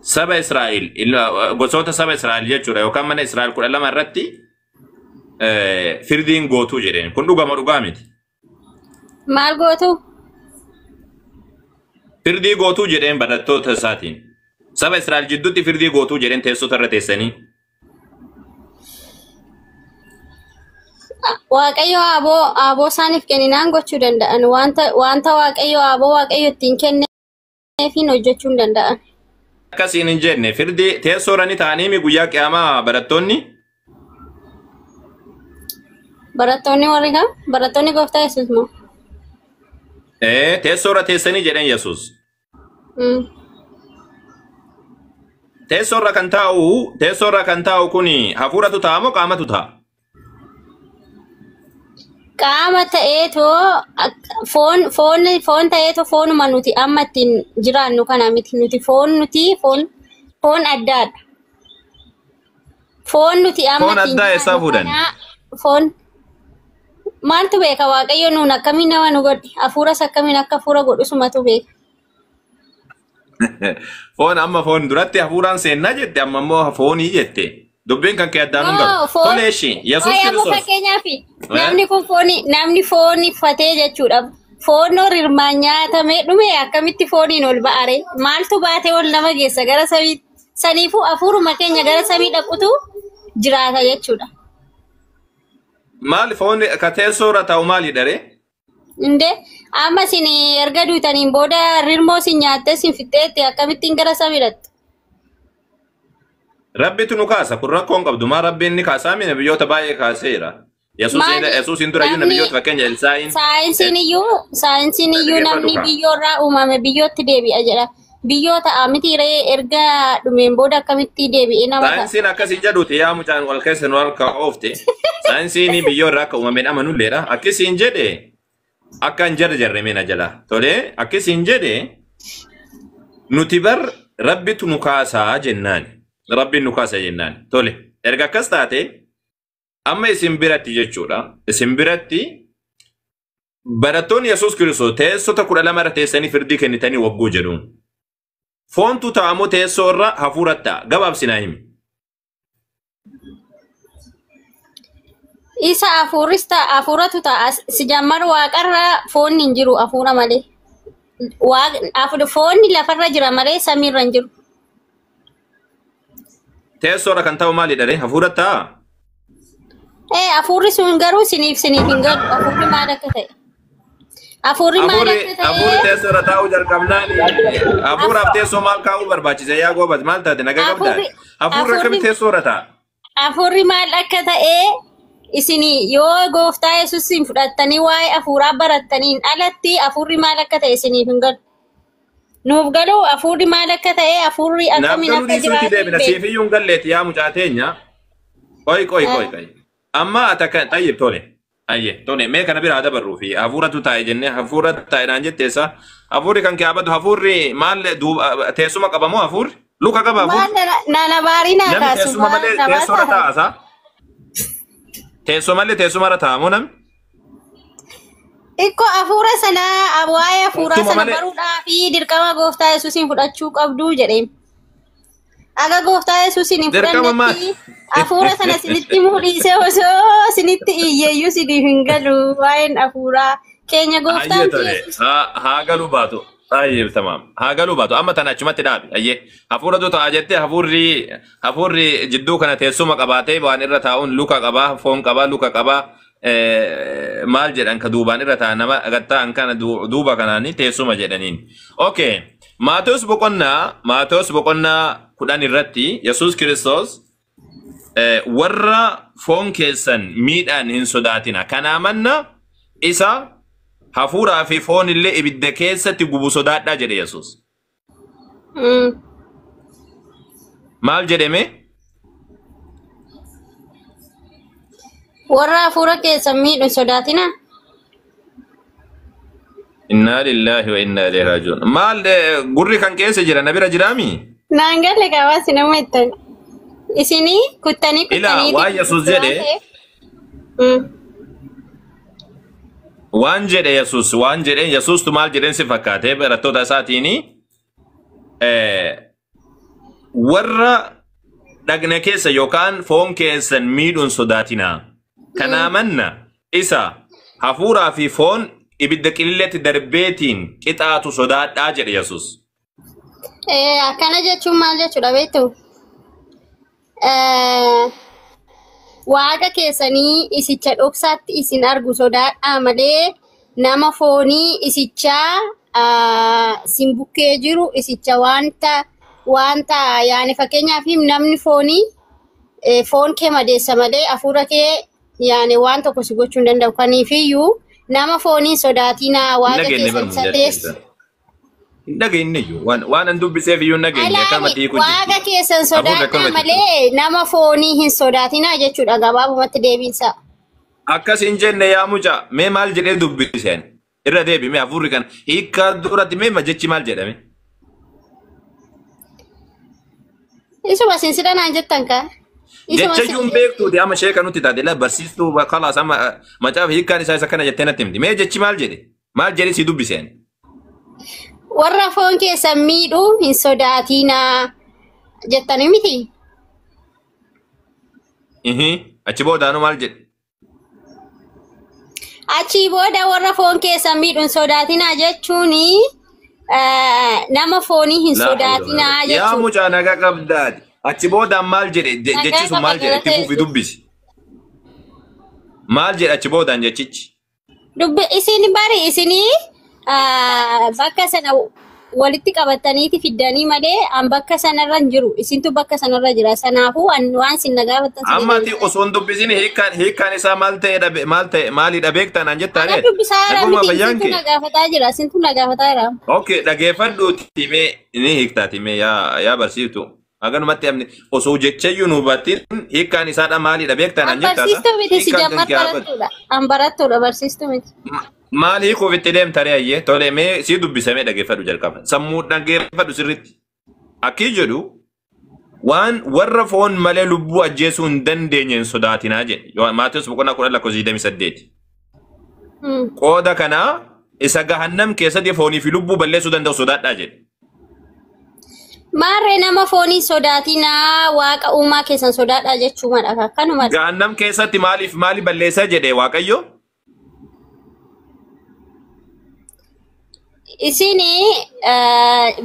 Saba Israa'el gosoota saba Israa'el jechuudha yookaan mana Israa'el 12 irratti firdiin gootuu jedheen. Kun dhugama dhugaa miti? Maal gootu? Firdii gootuu jedheen barattoota isaatiin. Saba Israa'el jidduutti firdii gootuu jedheen teessota irra teessanii. Waaqayyo aboo isaaniif kenninaan gochuu danda'an. Wanta Waaqayyo aboo Waaqayyo ittiin kenneefiin hojjechuu hin danda'an. Akkasiin hin jenne firdii teessoo irra ni ta'anii guyyaa qiyaamaa barattoonni. Barattoonni warri kam? Barattoonni gooftaa Yesuus moo? Teessoo irra teessanii jedheen Yesuus. Teessoo irra kan taa'u kuni hafuuratu ta'a moo qaamatu ta'a? Qaama ta'eetoo foon ta'eetoo foonuma nuti amma ittiin jiraannu kana miti. Nuti foon addaadha. Foon nuti amma Foon ittiin addaa eessaa jiraannu fuudhan? kana foon maaltu beeka? Waaqayyo nuun akkamiin nama nu godhe? Hafuuras akkamiin akka hafuura godhu sumatu beeka. Foon amma foon duratti hafuuraan seennaa jette amma immoo foonii jette. Dubbiin kan kee addaan hin galu. Foon Tole eshi Yesuus Waa'ee amma Kiristoos. fakkeenyaaf namni kun namni foon uffatee jechuudha. Foon rirmaan nyaatamee dhume akkamitti fooniin ol ba'are? Maaltu baatee ol nama geessa gara samii? Saniifuu hafuuruma keenya gara samii dhaqutu jiraata jechuudha. Maal foon ka teessoo irra taa'u maali dharee? Indee amma isin erga duutaniin booda rirmoo isin nyaattee isin fixxeetti akkamittiin gara samii dhaqxu? Rabbitu nu kaasa kun rakkoo hin qabdu. Maa rabbiin ni kaasaa mi nabiyyoota baay'ee kaaseera. Yesuusin dura iyyuu nabiyyoota fakkeenya Elsaa'iin. Saayinsiin iyyuu namni biyyoorraa uumame biyyootti deebi'a jedha. Biyyoo ta'a miti ree erga dhumeen booda akkamitti deebi'ee nama ta'a? Saayinsiin akkasiin jedhuuti yaa mucaan wal keessa nu harka oofte. Saayinsiin biyyoorraa akka uumameen amanulleedha. Akkasiin jedhe akka hin jarjarre mina jala. Tolee akkasiin jedhe nuti bar rabbitu nu kaasaa jennaan. Rabbiin nu kaasa jennaan. Tole erga akkas taate amma isin biratti jechuudha. Isin biratti barattoonni Yesuus Kiristoos teessota 12 irra teessanii firdii kennitanii wagguu jedhuun. Foontu ta'amoo teessoo irra hafuura ta'a. Gabaabsinaa himi. Isa hafuuris ta'a hafuuratu ta'a. Si jammar waaqarra foonni hin jiru hafuura malee. Foonni lafarra jira malee samiirra hin jiru. Teessoo irra kan ta'u maalidha ree? Hafuura ta'a? Hafuurri sun garuu siniif hin galu. Hafuurri maal akka ta'e? Hafuurri maal akka ta'e? Hafuurri teessoo irra taa'uu jalqabnaan hafuuraaf teessoo maal kaa'uu barbaachise yaa goobas maal taate nagaa qabdaa? Hafuurri akkamitti teessoo irra taa'a? Hafuurri maal akka ta'e isinii yoo gooftaa Yesuusin fudhattanii waa'ee hafuuraa barattaniin alatti hafuurri maal akka ta'e isiniif hin galu. Nuuf galuu hafuurri maal akka ta'e hafuurri akkamiin Naaf akka galuu dhiisuutti jiraatu deebina hin beeku. siif iyyuu hin galleeti yaa mucaa teenya. Qoy qoy qoy qoy. Amma ati akka tayyib tole. Ayye tole mee kana biraa dabarruu fi hafuuratu taa'e jennee hafuura taa'e naan jetteessa. Hafuurri kan kee abadu hafuurri maal teessuma qaba moo hafuurri? Luka qaba hafuurri? Maal na baarii naa Namni kaasu teessuma malee teessoo irra taa'a saa? Teessoo malee teessuma irra taa'a moo namni? Ikko hafuura sana waa'ee hafuuraa Teessuma sana malee baruudhaa fi dirqama gooftaa Yesuusin fudhachuu qabdu jedheen. Aga gooftaa Yesuusin hin Dirqama maal? fudhannetti hafuura sana isinitti mul'isee osoo isinitti iyyeeyyuu isiniif hin galu waa'een hafuuraa keenya Ayyee gooftaan tole Yesuus. haa galuu baatu. Ayyee tamaam haa galuu baatu amma tana achumatti dhaabi. Ayyee hafuuratu ta'a jettee hafuurri jidduu kana teessuma qabaatee waan irra taa'uun luka qabaa foon qabaa luka qabaa maal jedhan ka duubaan irra taa'an nama gatta'an kana duuba kanaanii teessuma jedhaniin. Okay Maatewos boqonnaa 10 irratti Yesuus Kiristoos warra foon keessan miidhaan hin sodaatina. Kanaa manna isa hafuuraa fi foon illee ibidda keessatti gubu sodaadhaa jedhe Yesuus. Maal jedhame? Warra hafuura keessan miidhu hin sodaatina. Innaa lillaahi wa innaa ilaihi raaji'uun. Maal gurri kan keessa jira na bira jiraami? Naan galle qabaas nama ittan. Isinii kuttanii Ilaa kuttanii waan Yesuus jedhe waan jedhe Yesuus waan jedheen Yesuustu maal jedheen si fakkaate barattoota isaatiini Warra dhagna keessa yookaan foon keessan miidhuun sodaatinaa. Kanaa manna isa hafuuraa fi foon ibidda qilleetti darbeetiin qixaatu sodaadhaa jedhe Yesuus. Akkana jechuun maal jechuudha beektu? Waaqa keessanii isicha dhoksaatti isin argu sodaadhaa malee nama foonii isichaa sin bukkee jiru isicha wanta yaani fakkeenyaaf namni foonii foon kee madeessa malee hafuura kee yaani waan tokko si gochuu hin danda'u. Kaniifiyyuu nama foonii sodaatinaa waaqa keessan isa teessu. Hin dhageenye iyyuu waan an dubbiseef iyyuu hin dhageenye akkanumatti hiikuu Waaqa jirti. keessan Hafuurri sodaadhaa akkanumatti malee nama foonii hin sodaatinaa jechuudha gabaabumatti deebiinsa. Akkas hin jenne yaa mucaa mee maal jedhee dubbiseen irra deebi mee hafuurri kana hiikkaa duratti mee jechi maal jedhame? Isuma sinsila naan jettan kaa. Isuma Jecha iyyuu hin beektuuti amma sheeka nutti taate la barsiistuu kalaas amma macaafa hiikkaan isaa isa kana jettee natti himti. Mee jechi maal jedhe? Maal jedhee si dubbiseen? Warra foon keessan miidhuu hin sodaatinaa jettanii miti. Achi boodaanuu maal jedhe? Achii booda warra foon keessan miidhuu hin sodaatinaa jechuun nama foonii hin sodaatinaa Yaa jechuudha. mucaa nagaa qabdaati. Achi boodaan maal jedhe? Jechi sun maal jedhe? Itti fufi dubbisi. Maal jedhe achi boodaan jechichi? Dubbi isin bari isinii bakka sana walitti qabataniiti fiddanii malee an bakka sanarra hin jiru. Isintu bakka sanarra jira. Sanaafuu waan isin na gaafattan sin Amma ati deebisa. osoo hin dubbisin hiikkaan isaa maal ta'e dhabe maal ta'e maalidha beektaa naan jettaa Ana ree? dubbisaa jira Dhaguma miti. fayyaan Isintu kee? na gaafataa jira. Isintu na gaafataa jira. Okay, dhageeffadhuuti mee ni hiiktaati mee yaa barsiiftu. Haganumatti amni osoo jechayyuu nu hubatin hiikkaan isaadha maalidha beektaa An naan jettaasa? barsiistuu miti si Hiikkaan kan jammar kee haa badu. barattuudha. An barattuudha barsiistuu miti. Maal hiikuuf itti deemta ree ayyee? Tole mee sii dubbisamee dhageeffadhu jalqaba. Sammuu dhageeffadhu sirriitti. Akki jedhu waan warra foon malee lubbuu ajjeesuu hin dandeenye hin sodaatinaa jedhe. Maatiyus boqonnaa 10 lakkoofsa 28. Qooda kanaa isa gahannam keessatti foonii fi lubbuu balleessuu danda'u sodaadhaa jedhe. Maarree nama foonii sodaatinaa waaqa uumaa keessan sodaadhaa jechuumadha. Akkanumadha. Gahannam keessatti maaliif maali balleessaa jedhe Waaqayyo? Isin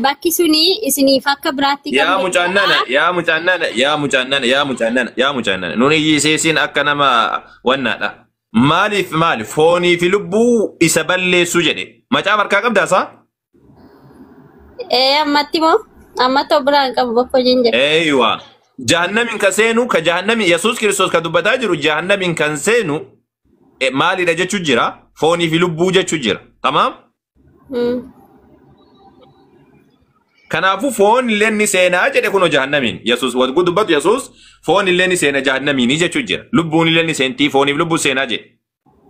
bakki suni isiniif akka biraatti Yaa mucaan nana, yaa mucaan nana, yaa mucaan nana, yaa mucaan nana, yaa mucaan nana. Nuni iyyisiisin akka nama wannaadha. Maaliif maali foonii fi lubbuu isa balleessuu jedhe. Macaafa harkaa qabdaasaa? Ammatti moo? Ammatti of biraan qabu bakka hojiin jira. Eeywa. Jahannamin kan seenu ka jahannamin Yesuus Kiristoos kan dubbataa jiru jahannamin kan seenu maalidha jechuu jira? Foonii fi lubbuu jechuu jira. Tamaam? Kanaafuu foon illee ni seenaa jedhe kunoo jahannamiin. Yesuus wal dubbatu Yesuus foon illee ni seena jahannamiin jechuu jira. Lubbuun illee ni seentii fooniif lubbuu seenaa jedhe.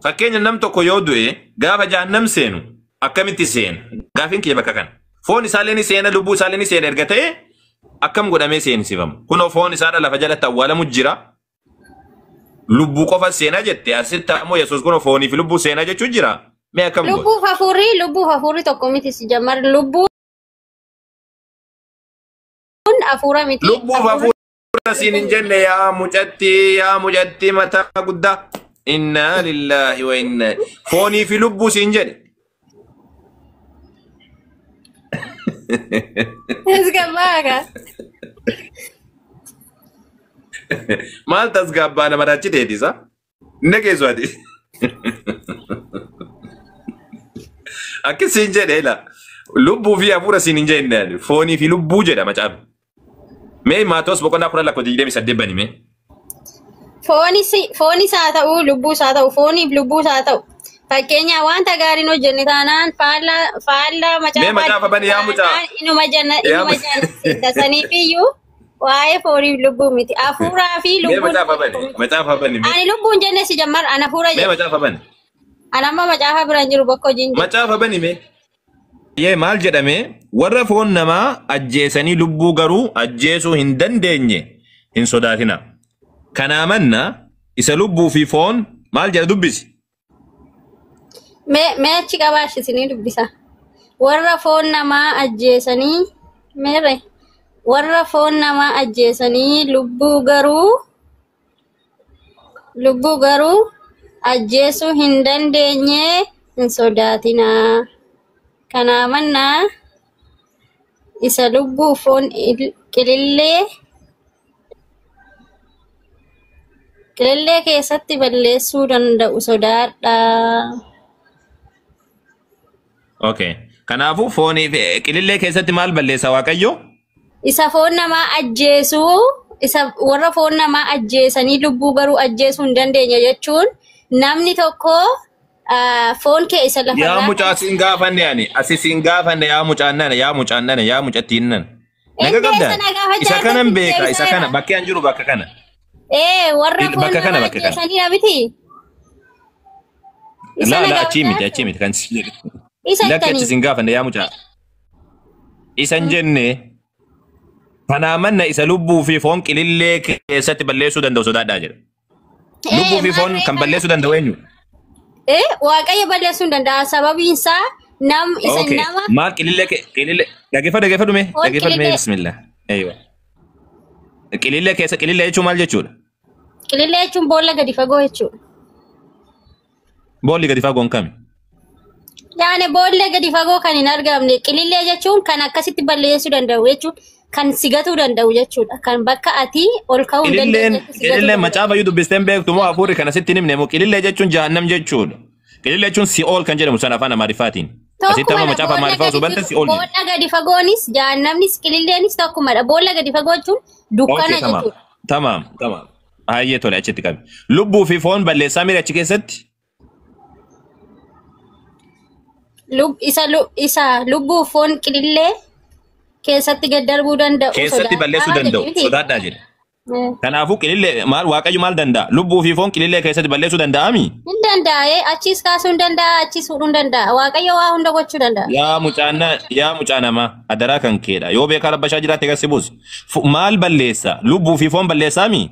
Fakkeenya nam tokko yoo du'e gaafa jahannam seenu akkamitti seena? Gaafiin kiyya bakka kana. Foon isaallee ni seena lubbuu isaallee ni seena erga ta'e akkam godhamee seensifamu? Kunoo foon isaadha lafa jalatti awwaalamu jira. Lubbuu qofa seenaa jette asitti ammoo Yesuus kunoo foonii fi lubbuu seenaa jechuu jira. Mee akkam godhe? Lubbuuf hafuurri tokko miti si jammar lubbuun hafuura miti. Lubbuuf hafuura siin hin jenne yaa mucatti mataa guddaa. Innaa lillaahi wa innaa foonii fi lubbuu siin jedhe. Tasgabbaa'a. Maal tasgabbaa nama raachiteetisa? Inni keessu ati. Akkasiin jedhe ila. Lubbuu fi hafuura siin hin jenne foonii fi lubbuu jedha macaafni. Mee Maatewos boqonnaa 10 lakkoofsa 28 bani mee. Foonis haa ta'u lubbuus haa ta'u fooniif lubbuus haa ta'u. Fakkeenya wanta gaariin hojjenne taanaan faallaa Mee macaafa bani yaa mucaa. Inuma janna inuma janna saniif iyyuu waa'ee fooniif lubbuu miti. Hafuuraa fi Mee lubbuun macaafa bani macaafa bani mee. Ani lubbuun jenne si jammar ana hafuura Mee jedhe. macaafa bani. Ani amma macaafa biraan jiru bakka hojiin jiru. Macaafa bani mee. Yee maal jedhame warra foon namaa ajjeesanii lubbuu garuu ajjeesuu hin dandeenye hin sodaatina. Kanaa manna isa lubbuu fi foon maal jedha dubbisi. Mee achi qabaash isinii dubbisa. Warra foon namaa ajjeesanii meerre Warra foon namaa ajjeesanii lubbuu garuu ajjeesuu hin dandeenye hin sodaatinaa. Kanaa mannaa isa lubbuu foon qilillee keessatti balleessuu danda'u sodaadhaa. Okay. Kanaafuu foonii fi qilillee keessatti maal balleessa Waaqayyo? Isa foon namaa ajjeesuu, isa warra foon namaa ajjeesanii lubbuu garuu ajjeesuu hin dandeenye jechuun namni tokko foon kee isa Yaa lafarraa mucaa siin gaafanne ani asi siin gaafanne yaa mucaan nana yaa mucaan nana yaa mucattiin nana. Naga Inni qabdaa? eessa na gaafachaa Isa kanan jirti beeka isa kana deebiseera. bakki an jiru bakka kana. Warra foon Bakka kana namaa bakka kana. ajjeesanii na miti. Isa Laa na laa achii miti gaafachaa achii miti kan si jedhe. Isa Lakki achi jettanii. siin gaafanne yaa mucaa. Isan jenne kanaa manna isa lubbuu fi foon qilillee keessatti balleessuu danda'u sodaadhaa jedha. Lubbuu fi foon Maarree kan kana balleessuu danda'u eenyu? Waaqayyo balleessuu hin danda'a. Sababiin isaa nam isa Okay. nama Maal qilillee qilillee dhaggeeffadhu dhaggeeffadhu mee foon dhaggeeffadhu mee qilillee bismillah. Eeywa. Qilillee keessa qilillee jechuun maal jechuudha? Qilillee jechuun boolla gadi fagoo jechuudha. Boolli gadi fagoon kami? Yaani boolla gadi fagoo kan hin argamne qilillee jechuun kan akkasitti balleessuu danda'u jechuun kan sigatuu danda'u jechuudha. Kan bakka ati ol ka'uu hin Qililleen dandeenyetti sigatuu qililleen danda'u. macaafa iyyuu dubbisteen beektu moo hafuurri kana sitti hin himne moo qilillee jechuun jahannam jechuudha. Qilillee jechuun si'ool kan jedhamu sana afaan Amaariffaatiin. Asitti amma Tokkumadha macaafa boolla Amaariffaa osoo gadi bante si'ool jedha. boolla gadi fagoonis jahannamnis qililleenis tokkumadha. Boolla gadi fagoo jechuun Okay, dukkana tamaam. jechuudha. Tamaam, tamaam. Hayyee tole achitti qabi. Lubbuu fi foon balleessaa miira achi keessatti? Isa lubbuu foon qilillee keessatti gad darbuu danda'u Keessatti balleessuu sodaadhaa danda'u. jedhi miti. Sodaadhaa jedha. Kanaafuu qilillee maal Waaqayyo maal danda'a? Lubbuu fi foon qilillee keessatti balleessuu danda'ami? Hin danda'a, achiis kaasuu hin danda'a, achiis fuudhuu hin danda'a. Waaqayyo waa hunda gochuu danda'a. Yaa mucaana yaa mucaa namaa adaraa kan keedha. Yoo beekaa rabbashaa jiraatte gasi buus. Maal balleessa? Lubbuu fi foon balleessaami?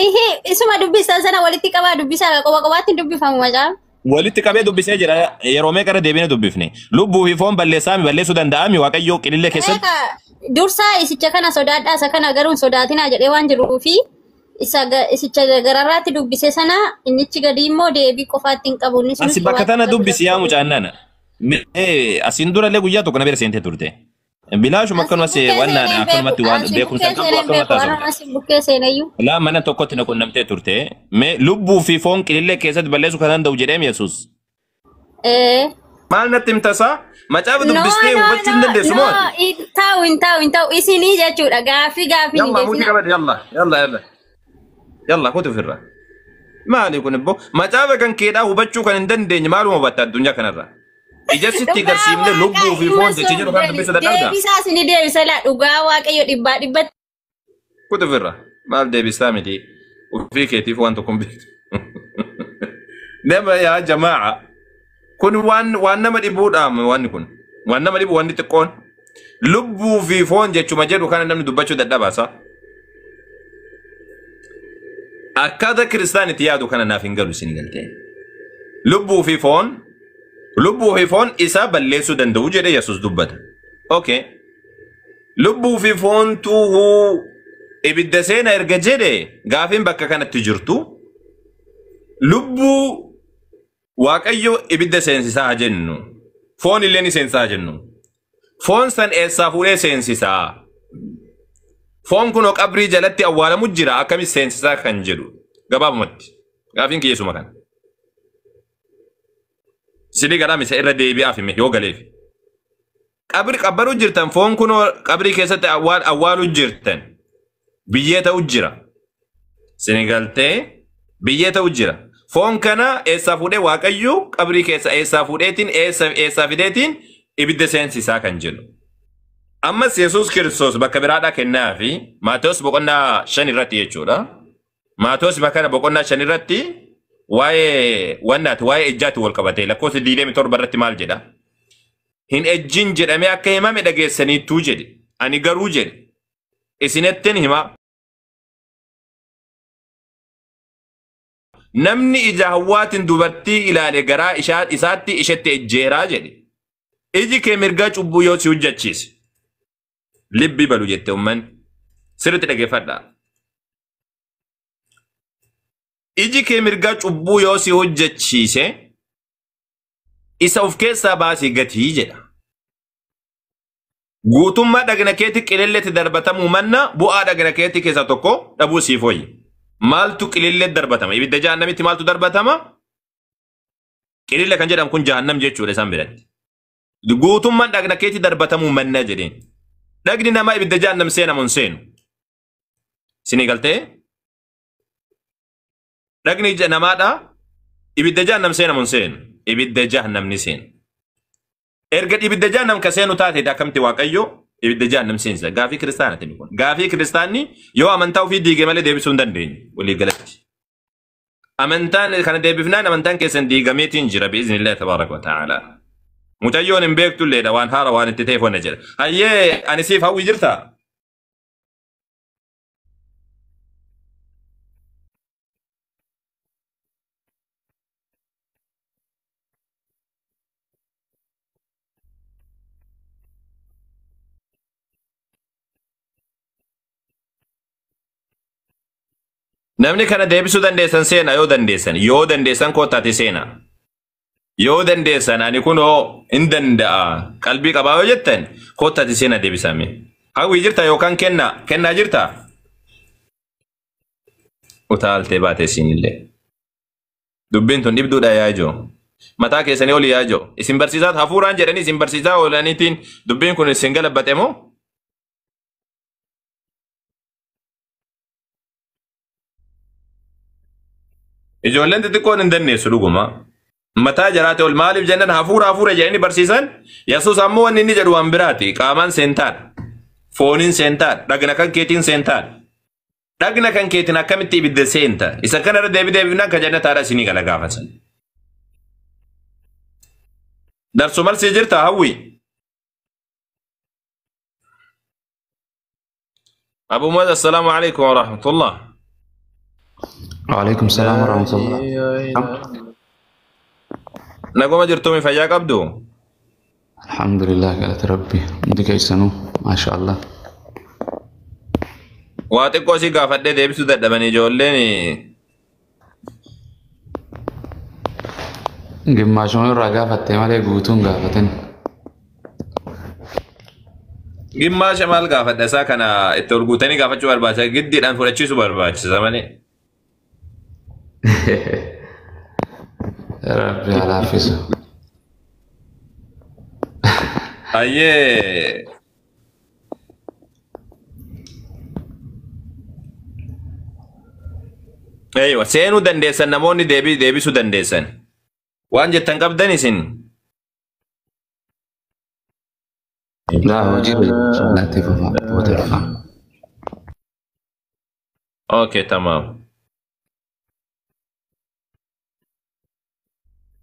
Ihi isuma dubbisan sana walitti qabaa dubbisaa qoba qobaatti hin dubbifamu macaa. Walitti qabee dubbisee jira. Yeroo meeqa irra deebinee dubbifne? Lubbuu fi foon balleessaami balleessuu danda'ami Waaqayyo qilillee keessatti? Egaa dursaa isicha kana sodaadhaa isa kana garuu hin sodaatinaa jedhee waan jiruu fi isa isicha gararraatti dubbise sana innichi gadi immoo deebii qofaatti hin qabu. Inni sunis Asi bakka qobaatti tana hin qabu dubbisi yaa jechuudha. mucaan nana. Mee asiin durallee guyyaa tokko na bira seentee turte. Bilaashuma Asi akkanuma bukkee waan seenee hin akkanumatti beeku. waan Asi beekumsa bukkee hin qabdu seenee hin akkanumatti beeku. haasofte. Anuma asi bukkee seenayyuu. Laa mana tokkotti na qunnamtee turte. Mee lubbuu fi foon qilillee keessatti balleessuu kan danda'u jedheem Yesuus. Maal natti himtasaa? Macaafa No, dubbistee no, hubachuu hin no, dandeessu no. moo ati? Hin ta'u, hin ta'u, hin ta'u. Isinii jechuudha. Gaaffii gaaffii hin Yalla muti geessina. qabadhe yalla yalla yalla yalla kutu ofirra. Maali kun immoo macaafa kan keedhaa hubachuu kan hin dandeenye maaluma hubatta addunyaa kanarra? Ija sitti Dhugaa garsiifne Waaqaa lubbuu fi dhuma foon jechi jedhu kan sobdani. dubbisuu dadhabda? Deebisaa isinii deebisa laa dhugaa Waaqayyo dhibbaa dhibbatti. Kutu ofirra. Maal deebisaa miti? Ofii keetiif waan tokko hin beektu. Nama yaa jamaa kun waan nama dhibuudhaam wanni kun waan nama dhibu wanni xiqqoon lubbuu fi foon jechuma jedhu kana namni dubbachuu dadhabaasa. Akkaataa kiristaanitti yaadu kana naaf hin galu isin galtee. Lubbuu fi foon isa balleessuu danda'u jedhee Yesuus dubbata. Okay. Lubbuu fi foontuu ibidda seena erga jedhe gaafiin bakka kanatti jirtu lubbuu Waaqayyo ibidda seensisaa haa jennu. Foon illee ni seensisaa haa jennu. Foon san eessaa fuudhee seensisaa? Foon kunoo qabrii jalatti awwaalamu jira akkamitti seensisaa kan jedhu gabaabumatti. Gaafiin kiyyeessuma kana. Isinii garaa misa irra deebi'aaf hime yoo galeef. Qabri qabbaruu jirtan foon kunoo qabrii keessatti awwaaluu jirtan biyyee ta'u jira. Isinii galtee biyyee ta'u jira. Foon kana eessaa fuudhee Waaqayyo qabrii keessa eessaa fuudheetiin eessaa fideetiin ibidda seensisaa kan jedhu. Ammas Yesuus Kiristoos bakka biraadhaa kennaa fi Maatewos boqonnaa 5 irratti jechuudha. Maatewos bakka boqonnaa 5 irratti waa'ee wannaati waa'ee ejjaatti wal qabate lakkoofsa 27 irratti maal jedha? Hin ejjin jedhamee akka himame dhageessaniittuu jedhe. Ani garuu jedhe isinittin hima. Namni ija hawwaatiin dubartii ilaale garaa isaatti ishetti ejjeeraa jedhe. Iji kee mirgaa cubbuu yoo si hojjechiise. Libbi balu jette ummanni. Sirriitti dhaggeeffadhaa. Iji kee mirgaa cubbuu yoo si hojjechiise isa of keessaa baasii gatii jedha. Guutummaa dhagna keetti qililleetti darbatamuu manna bu'aa dhagna keetti keessaa tokko dhabuu siif wayya. Maaltu qililleetti darbatama? Ibidda jahannamitti maaltu darbatama? Qilille kan jedhamu kun jahannam jechuudha isaan biratti. Guutummaan dhagna keetti darbatamuu manna jedheen. Dhagni namaa ibidda jahannam seenamu hin seenu. Isinii galtee? Dhagni namaadha ibidda jahannam seenamu hin seenu. Ibidda jahannam ni seenu. Erga ibidda jahannam ka seenu taate akkamitti Waaqayyo ibidda jahannam seensa? Gaafii kiristaanaati kun. Gaafii kiristaanni yoo amantaa ofii diige malee deebisuu hin dandeenye walii galatti. Amantaan kana deebifnaan amantaan keessan diigameetiin jira bi'iznillaahi tabaaraka wa ta'aalaa. Mucayyoon hin beektulleedha waan haara waan itti ta'eef wanna jedha. Hayyee ani siif hawwi jirtaa? Namni kana deebisuu dandeessan seena yoo dandeessan. Yoo dandeessan koottaati seena. Yoo dandeessan ani kunoo hin danda'a qalbii qabaa yoo jettan koottaati seena deebisame. Hawwii jirta yookaan kennaa kennaa jirta? Utaaltee baate isiinillee. Dubbiin tun dhibduudha yaa ijoo. Mataa keessanii oli yaa ijoo. Isin barsiisaa hafuuraan jedhanii isin barsiisaa oolaniitiin dubbiin kun isin galabbate moo? Ijoolleen xixiqqoon hin dandeessu dhuguma. Mataa jaraate ol maaliif jennaan hafuura hafuura jedhanii barsiisan Yesuus ammoo wanni inni jedhu waan biraati. Qaamaan seentaadha. Fooniin seentaadha. Dhagna kan keetiin seentaadha. Dhagna kan keetiin akkamitti ibidda seenta? Isa kanarra deebi deebifnaan ka jannataadha isinii gala gaafatan. Darsu marsii jirta hawwi? Abu Muaz, assalaamu alaikum wa rahmatullah. وعليكم السلام ورحمة الله. Naguma jirtuumi fayyaa qabdu? الحمد لله قالت ربي انت كيسنو ما شاء الله. Waa xiqqoo si gaafadhee deebisuu dadhabanii ijoolleen. Gimmaashuma irraa gaafatte malee guutuun gaafatin. Gimmaasha maal gaafadha isaa kana itti ol guutanii gaafachuu barbaachisa. Giddiidhaan fudhachiisuu barbaachisa malee. Rabbi haa laaffisu. Hayyee. Eeywa seenuu dandeessan namoonni deebii deebisuu dandeessan. Waan jettan qabdan isin. Laa hojii laatti fufa booda dhufa. Okay, tamaam.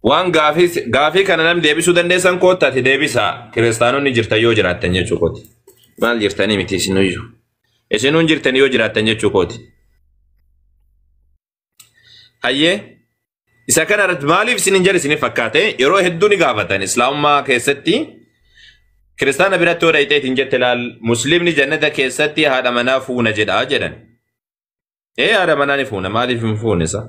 Waan gaafii kana namni deebisuu dandeessan koottaati deebisaa. Kiristaanonni jirtan yoo jiraattan jechuu kooti. Maal jirtanii miti isinuyyuu. Isinuun jirtan yoo jiraattan jechuu kooti. Hayyee isa kana irratti maaliif isin hin jedhe isiniif fakkaate yeroo hedduu ni gaafatan islaamummaa keessatti kiristaana biratti yoo dhayxeetiin jette laal muslimni jannata keessatti haadha manaa fuuna jedhaa jedhan. Ee haadha manaa ni fuuna maaliif hin fuune isa?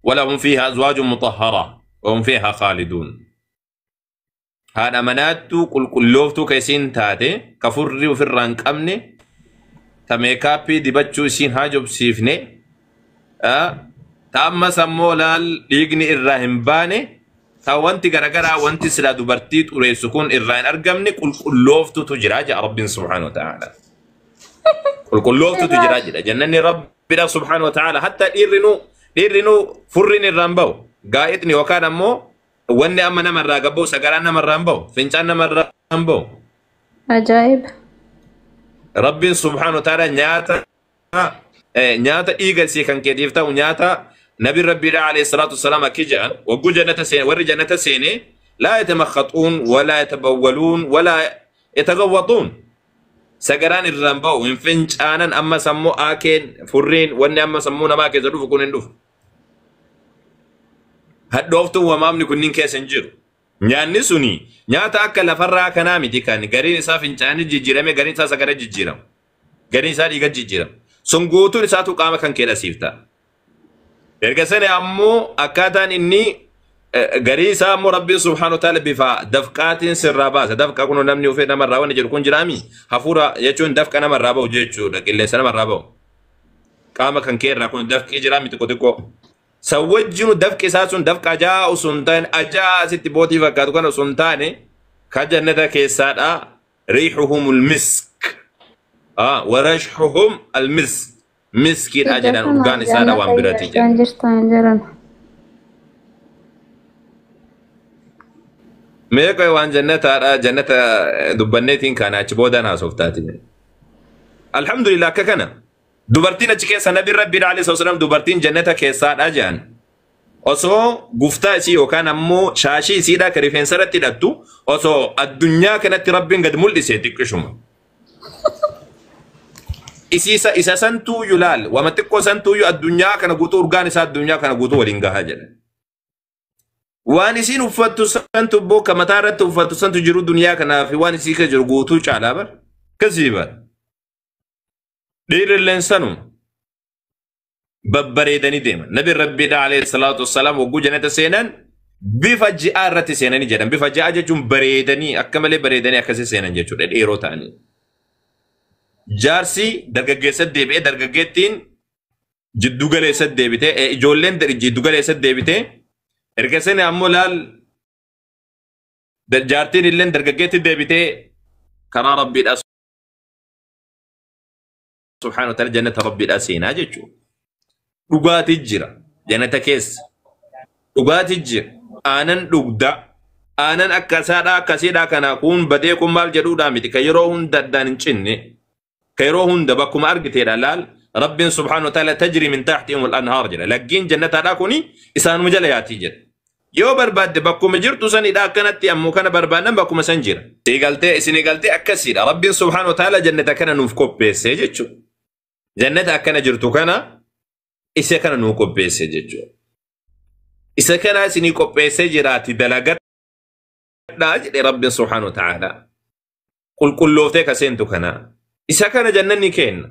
Walahum fiihaa azwaajun mutahhara wahum fiihaa khaaliduun. Haadha manaattuu qulqullooftuu ka isiin taate ka furrii ofirraa hin qabne ta meekaappii dibachuu isiin haajobsiifne ta ammas ammoo laal dhiigni irraa hin baane ta wanti garagaraa wanti silaa dubartii xureessu kun irraa hin argamne qulqullooftutu jira jedha Rabbiin subhaanahu wa ta'ala. Qulqullooftutu jira jedha jannanni Rabbidha subhaanahu wa ta'ala hatta dhiirrinuu furriin irraa hin bahu gaa'itni yookaan ammoo wanni amma namarraa gabba'u sagaraan namarraa hin bahu fincaan namarraa hin bahu. Ajaa'iba. Rabbiin subhaanahu wa ta'ala nyaata dhiiga isii kan keetiif ta'u nyaata nabi rabbiidha alayhi salaatu wassalaam akki jedhan wagguu jannata seene warri jannata seene laa yatamakhatuun walaa yatabawwaluun walaa yatagawwaxuun sagaraan irraa hin ba'u hin fincaanan amma sammuu aakeen furriin wanni amma sammuu namaa keessa dhufu kun hin dhufu. Hadhooftuun wamaamni kunniin keessa hin jiru. Nyaanni suni nyaata akka lafarraa kanaa miti kan gariin isaa fincaanii jijjiirame gariin isaa sagara jijjiirama. Gariin isaa dhiiga jijjiirama. Sun guutuun isaatu qaama kan kee siif ta'a. Erga sana ammoo akkaataan inni garii isaa ammoo Rabbiin subhaanahu wa ta'ala bifa dafqaatiin sirraa baasa. Dafqa kun namni ufee namarraa wanni jedhu kun jiraami. Hafuura jechuun dafqa namarraa bahu jechuudha. Qilleensa namarraa bahu. Qaama kan kee irraa kun dafqii jiraami xiqqoo xiqqoo. San wajjinu dafqi isaa sun dafqa ajaa'u sun taane ajaa'aa asitti bootii fakkaatu kana sun taane ka jannata keessaadha. Riixuhumul misk. Warashhuhum al misk. Miskiidha jedhan urgaan isaadha waan biraati jedhan. Jirtan jiran. Meeqa waan jannataadha jannata dubbanneetiin kana achi boodaan haasoftaati. Alhamdulillah akka kana. Dubartiin achi keessa Nabi Rabbi alayhi salaam dubartiin jannata keessaadha jedhan. Osoo guftaa isii yookaan ammoo shaashii isiidha ka rifeensa irratti hidhattu osoo addunyaa kanatti Rabbiin gad mul'ise xiqqishuma. Isiisa isa santuuyyuu laal wama xiqqoo santuuyyuu addunyaa kana guutuu urgaan isaa addunyaa kana guutuu waliin gahaa jedha. Waan isiin uffattu santu bokka mataa irratti uffattu santu jiru duniyaa kanaa fi waan isii keessa jiru guutuu caalaa bara. Kasii bara. Dhiirrilleen sanuma babbareedanii deeman. Nabi Rabbiidha alayhi salaatu wassalaam wagguu jannata seenan bifa ji'aa irratti seenanii jedhan. Bifa ji'aa jechuun bareedanii akka malee bareedanii akkasii seenan jechuudha dheeroo ta'anii. Jaarsi dargaggeessa deebi'ee dargaggeettiin jiddu galeessa deebitee ijoolleen jiddu galeessa deebitee erga sani ammoo laal jaartiin illeen dargaggeetti deebitee karaa Rabbiidha subhaanahu wa ta'ala jannata Rabbiidha seenaa jechuudha. Dhugaatii jira jannata keessa. Dhugaatii jira aanan dhugda aanan akkasaadha akkasiidha kana kun badee kun maal jedhuudha miti kan yeroo hunda addaan hin cinne kan yeroo hunda bakkuma argiteedha laal Rabbiin subhaanahu wa ta'ala tajri min tahtihim al-anhaar jedha laggiin jannataadha kuni isaanuma jala yaatii jedha. Yoo barbaadde bakkuma jirtu sanidha akkanatti ammoo kana barbaadnan bakkuma san jira. Isinii isinii galtee akkasiidha. Rabbiin subhaanahu wa ta'ala jannata kana nuuf qopheesse jechuudha. Jannata akkana jirtu kana isa kana nuuf qopheesse jechuudha. Isa kana isinii qopheessee jiraati dalagadhaa jedhe Rabbiin subhaanahu wa ta'ala. Qulqullooftee ka seentu kana. Isa kana jannanni kenna.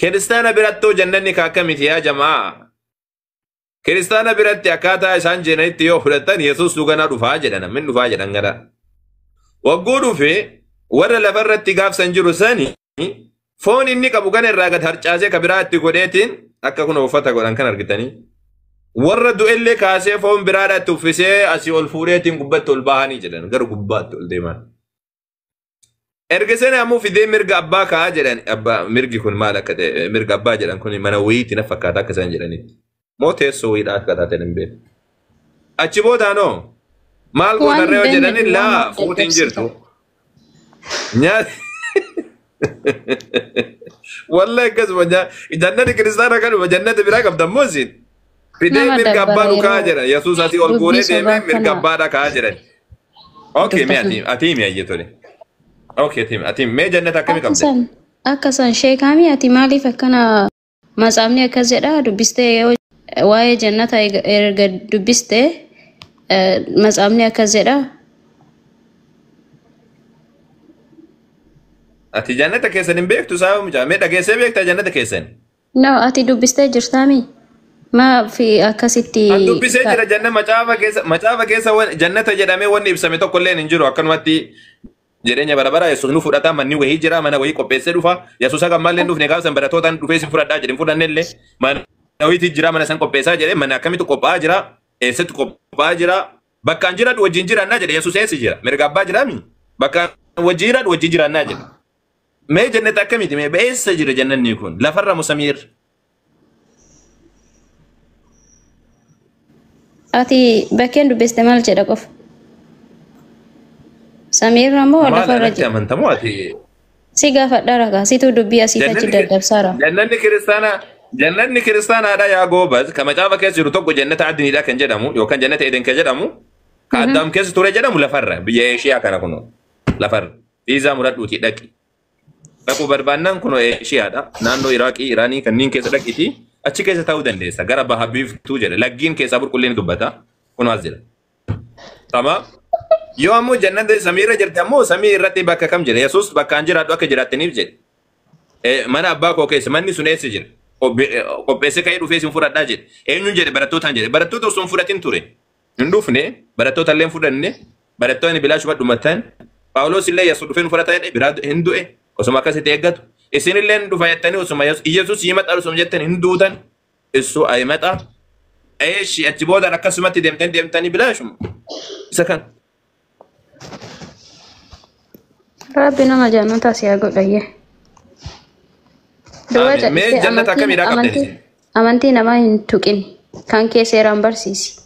Kiristaana birattoo jannanni ka akkamiti yaa jamaa? Kiristaana biratti akkaataa isaan jedhanitti yoo fudhatan Yesuus dhuganaa dhufaa jedhan namni dhufaa jedhan gara. Wagguu dhufe warra lafarratti gaafsan jiru sani foon inni qabu kana irraa gad harcaasee ka biraa itti godheetiin akka kun uffata godhan kan argitanii. Warra du'ellee kaasee foon biraadha itti uffisee asii ol fuudheetiin gubbatti ol bahanii jedhan gara gubbaatti ol deeman. Erga sana ammoo fidee mirga abbaa kaa'aa jedhan abbaa mirgi kun maal akka ta'e mirga abbaa jedhan kun mana wayiitti na fakkaata akka isaan jedhanitti. Moo teessoo wayiidha akka taate hin beeku. Achi boodaanoo maal Waan gootarree yoo hin beekne jedhani laa waan fuutiin dadhabsiisa. jirtu. Nyaata wallahi akkasuma jannati kiristaana kanuma jannati biraa qabda ammoo isin. Fidee Nama mirga abbaa dabbara nu kaa'aa yeroo jedhan Yesuus asii ol dubbii guuree sobaa deemee mirga kana abbaadha kaa'aa jedhan. Okay mee dubbatan. ati himi ayyee tole. Okay ati himi ati himi mee jannata akkamii qabde? Akkasan akkasan sheekaami ati maaliif akkana matsaafni akkas jedha dubbistee yoo waa'ee jannata erga dubbistee matsaafni akkas jedha. Ati jannata keessan hin beektu sababa mucaa mee dhageessee beektaa jannata keessan? No, ati dubbistee jirtaami? Maa fi akkasitti An dubbisee jira janna macaafa keessa jannata jedhamee wanni ibsame tokko illee hin jiru akkanumatti jireenya bara bara Yesuus nu fudhata manni wayii jira mana wayii qopheessee dhufa Yesuus akka ammallee hin dhufne gaafa san barattootaan dhufee si fudhadhaa jedhe hin fudhanne illee mana wayiitti jira mana san qopheessaa jedhe mana akkamitti qophaa'aa jira eessatti qophaa'aa jira bakka an jiraadhu wajjin jiraannaa jedhe Yesuus eessa jira mirga abbaa jiraami bakka an wajjin jiraadhu wajjin jiraannaa jedhe mee jannata akkamiiti mee eessa jira jannanni kun lafarra musamiir Ati bakkeen dubbiste maal jedha qofa? Samiirra moo maal lafarra anatti jira? amantamoo ati Si gaafadha ragaa situ dubbii asii achi daddabsaara. Jannanni kiristaanaa jannanni kiristaanaadha yaa goobaz ka macaafa keessa jiru tokko jannata adniidha kan jedhamu yookaan jannata eden kan jedhamu ka addaam keessa ture jedhamu lafarra biyya Eeshiyaa kana kunoo lafarra viizaa muradhuutii dhaqi dhaquu barbaannaan kunoo Eeshiyaadha naannoo Iraaqii Iraanii kanneen keessa dhaqiitii achi keessa ta'uu dandeessa gara baha biiftuu jedha laggiin keessaa burqullee ni dubbata kunoo as jira. Tamam. Yoo ammoo jannata samiirra jirti ammoo samii irratti bakka kam jira? Yesuus bakka an jiraadhu akka jiraattaniif jedhe. Mana abbaa koo keessa manni sun eessa jira? Qopheessee ka'ee dhufee isin fudhadhaa jedhe. Eenyuun jedhe? Barattootaan jedhe. Barattoota osoo hin fudhatin ture. Hin dhufne, barattoota illee hin fudhanne, barattoonni bilaashuma dhumatan. Phaawulos illee Yesuus dhufee nu fudhata jedhe biraa hin du'e. Osuma akkasitti eeggatu. Isin illee hin dhufa jettanii osuma Yesuus himaxa osuma jettan hin duutan. Issu ayimaxa. Eeshi achi boodaan akkasumatti deemtanii deemtanii bilaashuma. Isa kan. Rabbi nama jannata si haa godhayyee. Duwwaa Amiin. Mee callisee jannata akkamiidhaa qabdan amantii isin? amantii namaa hin tuqin. Kan kee seeraan barsiisi.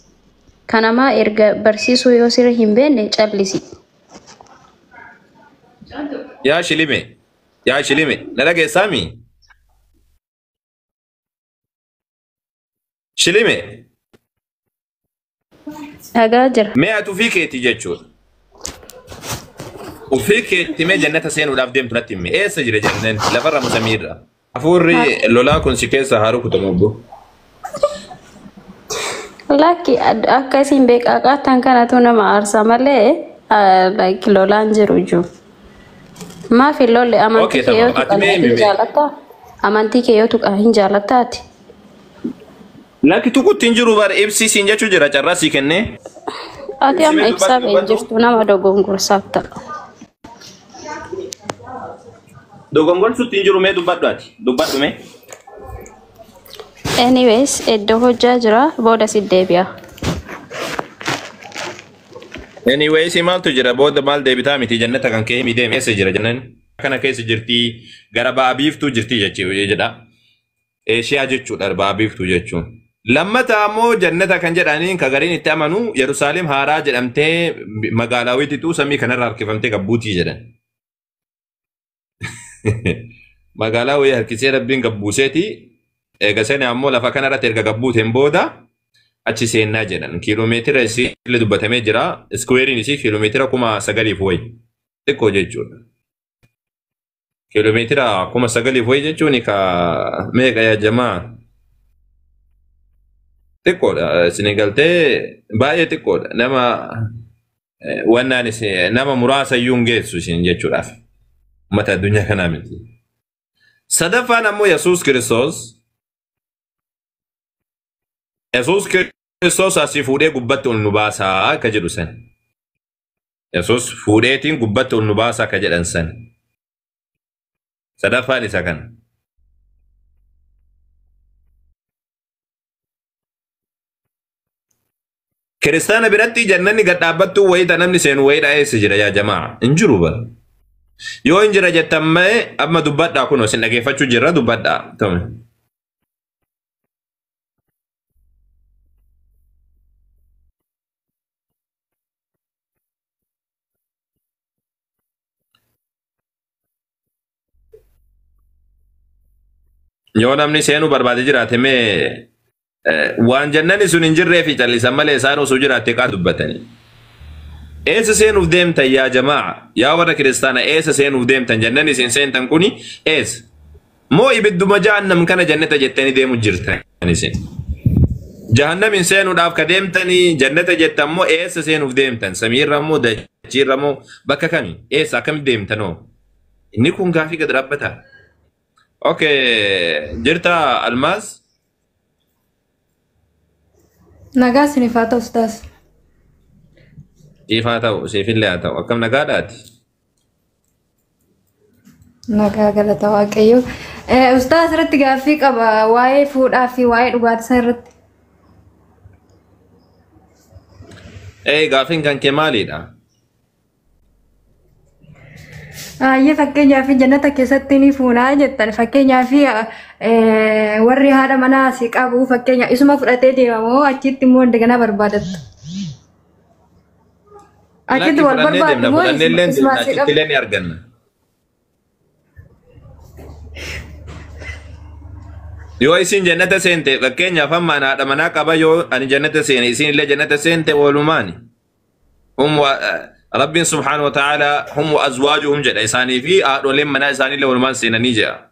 Kan namaa erga barsiisuu yoo sirri hin beekne callisi. Yaa shilime. Yaa shilime. Na dhageessaami? Shilime. Dhagaa jira. Mee ati ofii keetii jechuudha. Ofii keetti mee jannata seenuudhaaf deemtu natti himi. Eessa jira jannanni? Lafarra moo samiirra? Hafuurri lolaa kun si keessa haa rukutamu obbo. Lakki akka isin beekaa qaattan kanatu nama aarsa malee like lolaan jiru iyyuu. Maaf hin lolle amantii Okay, kee yoo tamam. Ati tuqan mee hin himi mee? jaalattaa? Amantii kee yoo tuqan hin jaalattaati? Lakki tuqutti hin jiru bara ibsi siin jechuu jira carraa sii kennee. Ati Ibsi amma mee ibsaa dubbadhu hin dubbadhu. jirtu nama dogongorsaaf ta'a. Dogongorsuutti hin jiru mee dubbadhu ati. Dubbadhu mee. Anyways, iddoo hojjaa jira booda si deebi'a. Anyway, si maaltu jira booda maal deebitaa miti jannata kan kee himi deemi eessa jira jannanni? Kana keessa jirtii gara ba'a biiftuu jirtii jedha. Eeshiyaa jechuudha ba'a biiftuu jechuun. Lammata ammoo jannata kan jedhaniin ka gariin itti amanu Yerusaalem haaraa jedhamtee magaalaa wayitiitu samii kanarra harkifamtee gabbuutii jedhan. Magaalaa wayii harkisee rabbiin gabbuuseeti. Eega sana ammoo lafa kanarratti erga gabbuuteen booda achi seennaa jedhan. Kiiloomeetira isii illee dubbatamee jira. Iskuweeriin isii kiiloomeetira 9,000 wayi. Xiqqoo jechuudha. Kiiloomeetira 9,000 wayi jechuun ka meeqa yaa jamaa? Xiqqoodha. Isin galtee baay'ee xiqqoodha. Nama wannaan isin nama muraasa iyyuu hin geessu isin jechuudhaaf. Uummata addunyaa kanaa miti. Sadaffaan ammoo Yesuus Kiristoos. Yesuus Kiristoos asii fuudhee gubbatti ol nu baasaa akka jedhu san. Yesuus fuudheetiin gubbatti ol nu baasaa akka jedhan san. Sadaffaan isa kana. Kiristaana biratti jannanni gad dhaabbattuu wayii namni seenu wayii eessa jira yaa jamaa? Hin jiru bara. Yoo hin jira jettan malee amma dubbadhaa kunoo isin dhageeffachuu jirra dubbadhaa. Tome. Yoo namni seenuu barbaade jiraate mee waan jannanni sun hin jirree fi callisan malee isaan osoo jiraatte qaa dubbatanii. Eessa seenuuf deemtan yaa jamaa? Yaa warra kiristaana eessa seenuuf deemtan? Jannanni isin seentan kuni eessa? Moo ibidduma jahannam kana jannata jettanii deemu jirtan isin? Jahannamin seenuudhaaf ka deemtanii jannata jettan moo eessa seenuuf deemtan? Samiirra moo dachiirra moo bakka kami? Eessa akkamitti deemtanoo? Inni kun gaafii gad dhaabbataa. Okay, jirta Almaaz? Nagaa isiniif haa ta'u ustaas. Siif haa ta'u, siifillee haa ta'u. Akkam nagaadhaati? Nagaa galata Waaqayyoo. Ustaas irratti gaaffii qaba waa'ee fuudhaa fi waa'ee dhugaatii isaa irratti. Gaaffiin kan kee maalidha? Baay'ee fakkeenyaaf jannata keessatti ni fuunaa jettan fakkeenyaaf warri haadha manaa si qabu fakkeenya isuma fudhatee deema moo achitti immoo indaganaa barbaadatta? Achitti Lakki wal fudhannee barbaaddu deemna, moo fudhannee illee isuma deemna, si achitti qabu? illee ni arganna. Yoo isin jannata seente fakkeenyaaf amma ani haadha manaa qaba yoo ani jannata seene isin illee jannata seente walumaani. Hum wa Rabbiin subhaanahu wa ta'ala hum wa azwaajuhum jedha isaanii fi haadholeen manaa isaanii illee walumaan seenanii jedha.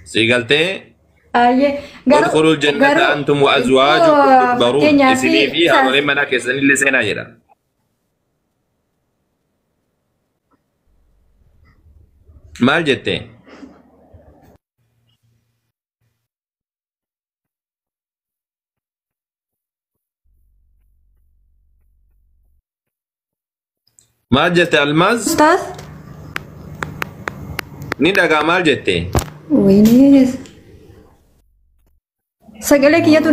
Sii galtee Ayyee garuu Udkhulul jannata garuu antum wa azwaajukum iddoo tuhbaruun. fakkeenyaaf Isinii fi haadholeen manaa keessanillee seenaa jedha. Maal jette? Maal jette Almaaz? Ustaaz? Ni dhagaa maal jette? Wayinee sagalee kiyyatu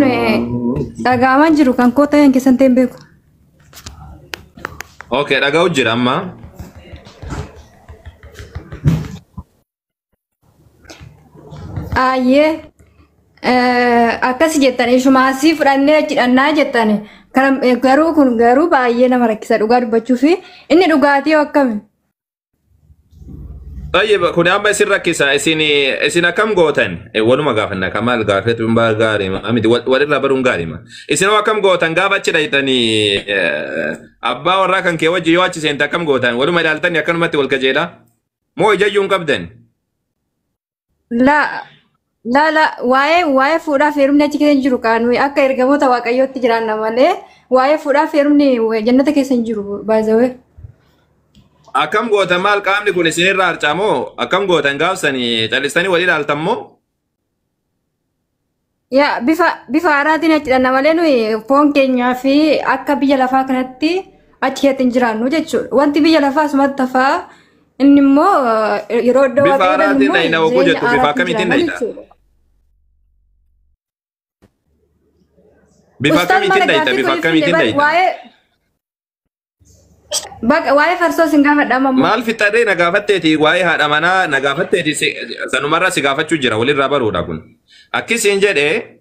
dhaga'amaa jiru kan koo ta'een keessan ta'een beeku. Okay, dhaga'u jira amma. Ayyee akkas jettan ishumaasii fudhannee achi dhannaa jettan garuu kun garuu baay'ee nama rakkisa dhugaa dubbachuu fi inni dhugaatii akkami? Tayyib, kun amma isin rakkisa. Isin akkam gootan? Waluma gaafanna. Kamaal gaafetu hin gaariima. Miti walirraa baruun gaariima. Isin hoo akkam gootan gaafa achi dhayitanii abbaa warraa kan kee wajji yoo achi seente akkam gootan? Waluma ilaaltanii akkanumatti wal kajeelaa? Moo ijayyuu hin qabdan? La la la waa'ee fuudhaaf heerumni achi keessa hin jiru kan nuyi akka ergamoota waaqayyootti jiraanna malee waa'ee fuudhaaf heerumni jannata keessa hin jiru baay'ee. Akkam gootan maal qaamni kun isinirraa harcaa moo akkam gootan gaafsanii callistanii wal ilaaltan moo? Yaa bifa haaraatiin achi dhanna malee nuyi foon keenyaa fi akka biyya lafaa kanatti achi keessatti hin jiraannu jechuudha. Wanti biyya lafaa asumatti hafaa inni immoo yeroo iddoo Bifa waaqayyoo haaraatiin immoo dhayina oguu jireenya jettu bifa haaraatiin akkamiitiin jiraanna dhayita? jechuudha. Bifa Ustaaz akkamiitiin mana dhayita? gaaffii Bifa kun akkamiitiin ibsine dhayita? Waa'ee farsoo sin gaafadha amma immoo. Maal fixadhee na gaafatteeti waa'ee haadha manaa na gaafatteeti sanumarraa si gaafachuu jira walirraa baruudha kun. Akkisiin jedhee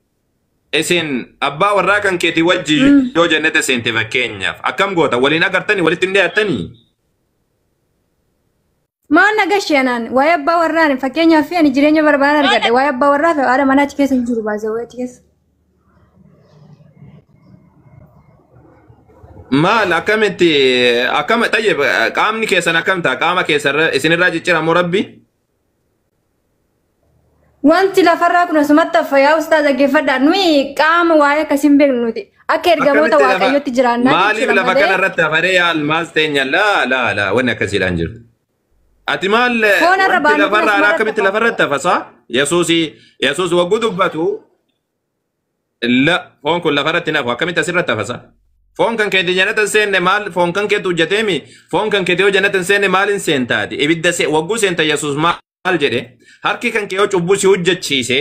isin abbaa warraa kan keetii wajji yoo jennete seente fakkeenyaaf akkam goota waliin agartanii walitti hin dhiyaattanii? Maal na gashee anaan waa'ee abbaa warraan fakkeenyaaf ani jireenya barbaadan argadhe waa'ee abbaa warraa fi haadha manaa achi keessa hin jiru baasee achi keessa. Maal akkamitti akkam tayyib qaamni keessan akkam ta'a qaama keessan isinirraa jijjiiramoo rabbi? Wanti lafarraa kun asumatti hafa yaa ustaaz dhaggeeffadhaa nuyi qaama waa'ee akkasii hin beeknu nuti akka ergamoota Akkamitti lafa waaqayyootti jiraannaa maaliif jechuudha lafa malee kanarratti hafaree yaa almaas teenya laa laa laa wanni akkasiidhaan jiru. Ati maal foon irra wanti baanu kun lafarraa asumarratti akkamitti hafa. lafarratti hafasaa? Yesuus wagguu dubbatu la foon kun lafarratti nafu akkamitti asirratti hafasa? Foon kan keeti jannata hin seenne maal foon kan keetu hojjeteemi foon kan keeti yoo jannata hin seenne maal hin seentaati? Ibidda wagguu seenta Yesuus maal jedhe? Harki kan kee yoo cubbuu si hojjechiise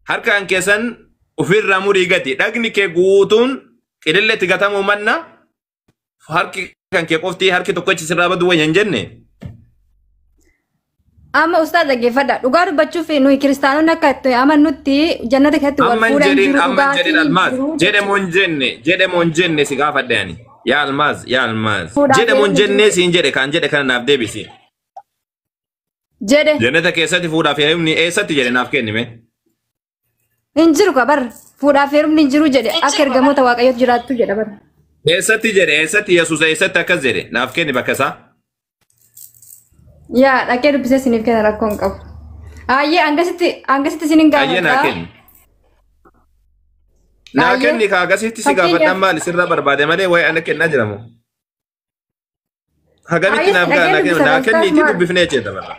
harka kan keessan ofirraa murii gati dhagni kee guutuun qililleetti gatamuu manna harki kan kee qofti harki tokkochi sirraa baduu wayya hin jenne. Amma ustaaz dhaggeeffadhaa dhugaa dubbachuuf nuyi kiristaanonni akka itti amannutti jannata keessatti wal Amma hin fuudhan jedhin jiru amma hin jedhin dhugaatiin hin Almaaz jiru jedhe moo jechuudha. hin jenne jedhe moo hin jenne si gaafadhe ani. Yaa Almaaz yaa Almaaz Fuudhaaf jedhe moo hin heerumni jiru jenne siin jedhe kan jedhe kana naaf deebisi. jedhe Jannata keessatti fuudhaaf heerumni eessatti jedhe naaf kennime. hin jiru ka bar fuudhaaf heerumni hin jiru jedhe akka ergamoota waaqayyootti jiraattu jedha bar. Eessatti jedhe eessatti Yesuus eessatti akkas jedhe naaf kenni bakka isaa. Yaa dhaqee dubbisee isiniif kenna rakkoo hin qabu. Ayyee hangasitti isinin Ayyee naa gaafadha. kenni. Naa Ayyee kenni kaa akkasitti si gaafadhaan fakkeenyaaf maal sirraa barbaade malee waa'ee ana kennaa jiramu. Hagamitti ayyee naaf gaa dhaqee naa kenni dubbisa naa ustaaz kenniitii maal dubbifnee jeeta barra.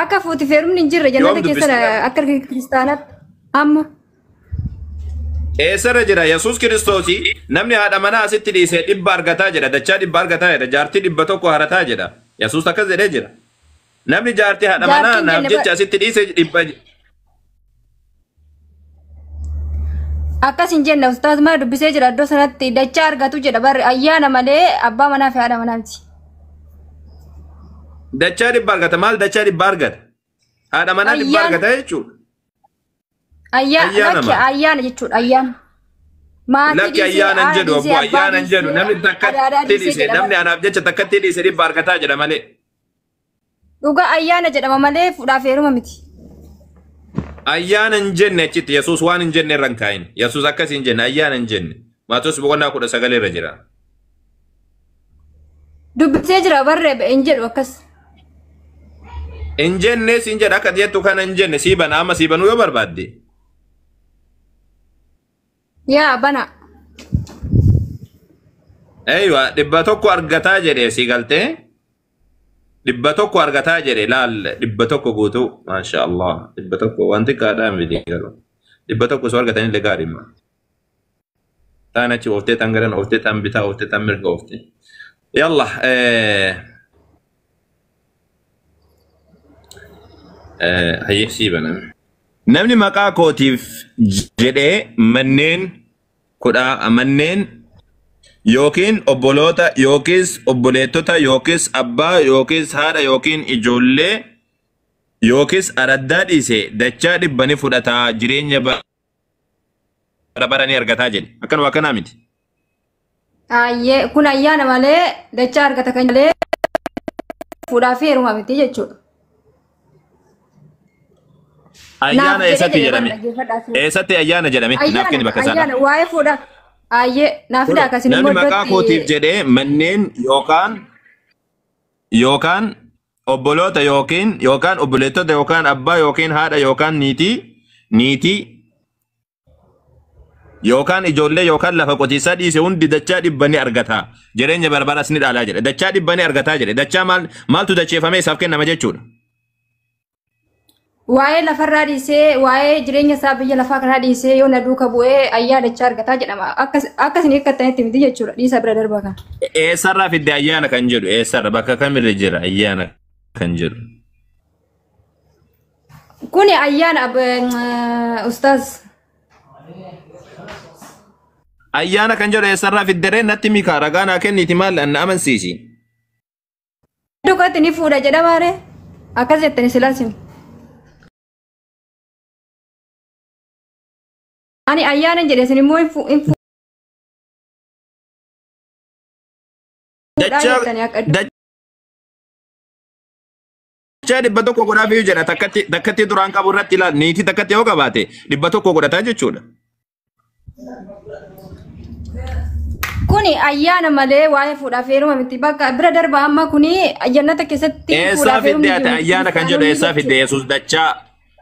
akka fuuti heerumni hin jirre Yoom jannata keessa dubbisne? akka kiristaanaatti amma. Eessarra jira Yesuus Kiristoosii namni haadha manaa asitti dhiisee 100 argataa jedha dachaa 100 argataa jedha jaartii 100 harataa jedha Yesuus akkas jedhee jira. Namni jaartii haadha manaa Jaartiin naaf jenne jecha bar asitti dhiise 100 akkas hin jenne ustaaz mana dubbisee jira iddoo sanatti dachaa argatu jedha bar ayyaana malee abbaa manaa fi haadha manaa miti. Dachaa 100 argata maal dachaa 100 argata haadha manaa 100 Ayyaana argata jechuudha. ayyaana Ayyaana lakki maal? ayyaana jechuudha ayyaana. Maatii Lakki dhiisee ayyaana hin haadha jedhu dhiisee obbo abbaa ayyaana hin jedhu dhiisee namni adaadaa takkatti dhiisee dhiise jedha namni bar. anaaf jecha takkatti dhiise 100 argataa jedha malee. Dhugaa ayyaana jedhama malee fuudhaaf heeruma miti. Ayyaana hin jenne achitti Yesuus waan hin jenne irra hin kaa'in. Yesuus akkas hin jenne ayyaana hin jenne. Maatewos boqonnaa 19 irra jira. Dubbisee jira barree hin jedhu akkas. Hin jenne siin jedha akka jettu kana hin jenne sii bana amma sii banuu yoo barbaadde. Yaa bana. Eeywa 100 argataa jedhe sii galtee. 100 argataa jedhe laal 100 guutuu maasha Allah 100 wanti gaadhaa miti garuu 100 soo argatanii illee gaariima. Taan achi ooftee taan garan ooftee taan bitaa ooftee taan mirga ooftee. Yalla hayyee sii baname. Namni maqaa kootiif jedhee manneen kudha manneen yookiin obboloota yookiis obboleettota yookiis abbaa yookiis haadha yookiin ijoollee yookiis araddaa dhiise dachaa 100 ni fudhataa jireenya bara bara ni argataa jedhe. Akkanuma akkanaa miti. Ayyee kun ayyaana malee dachaa argata kan malee fuudhaa fi heeruma miti jechuudha. Ayyaana eessatti jedhame? Eessatti ayyaana jedhame? Naaf kenni bakka isaadha. Ayyaana waa'ee fuudhaa. Ayyee naaf fidaa akkasin Namni maqaa kootiif jedhee manneen yookaan obboloota yookaan obboleettota yookaan abbaa yookiin haadha yookaan niitii yookaan ijoollee yookaan lafa qotiisaa dhiise hundi dachaa 100 ni argata. Jireenya barbaras ni dhaalaa jedhe. Dachaa 100 ni argataa jedhe. Dachaa maaltu dacheeffamee isaaf kennama jechuudha. Waa'ee lafarraa dhiisee waa'ee jireenya isaa biyya lafaa kanaa dhiisee yoo na duuka bu'ee ayyaana dachaa argataa jedhama. Akkasin hiikkatanitti miti jechuudha. Dhiisa bira darbaa kana. Eessarraa fidde ayyaana kan jedhu eessarra bakka kamirra jira ayyaana kan jedhu. Kuni ayyaana ustaaz. Ayyaana kan jedhu eessarraa fidde natti mikaa ragaa naa kenniti maal na amansiisi. Dukkatti ni fuudha jedhama ree. Akkas jettani silaasin. Ani ayyaana jedhe isin immoo hin fuudhaa jettanii akka Dachaa 100 godhaafiyyuu jedha takkatti duraan qabu irratti ilaal niitii takkatti yoo qabaate 100 godhataa jechuudha. Kuni ayyaana malee waa'ee fuudhaa fi heeruma miti bakka bira darba amma kuni jannata keessatti fuudhaa fi heerumni jiru. Ayyaana kan jedhu eessaa fidde Yesuus dachaa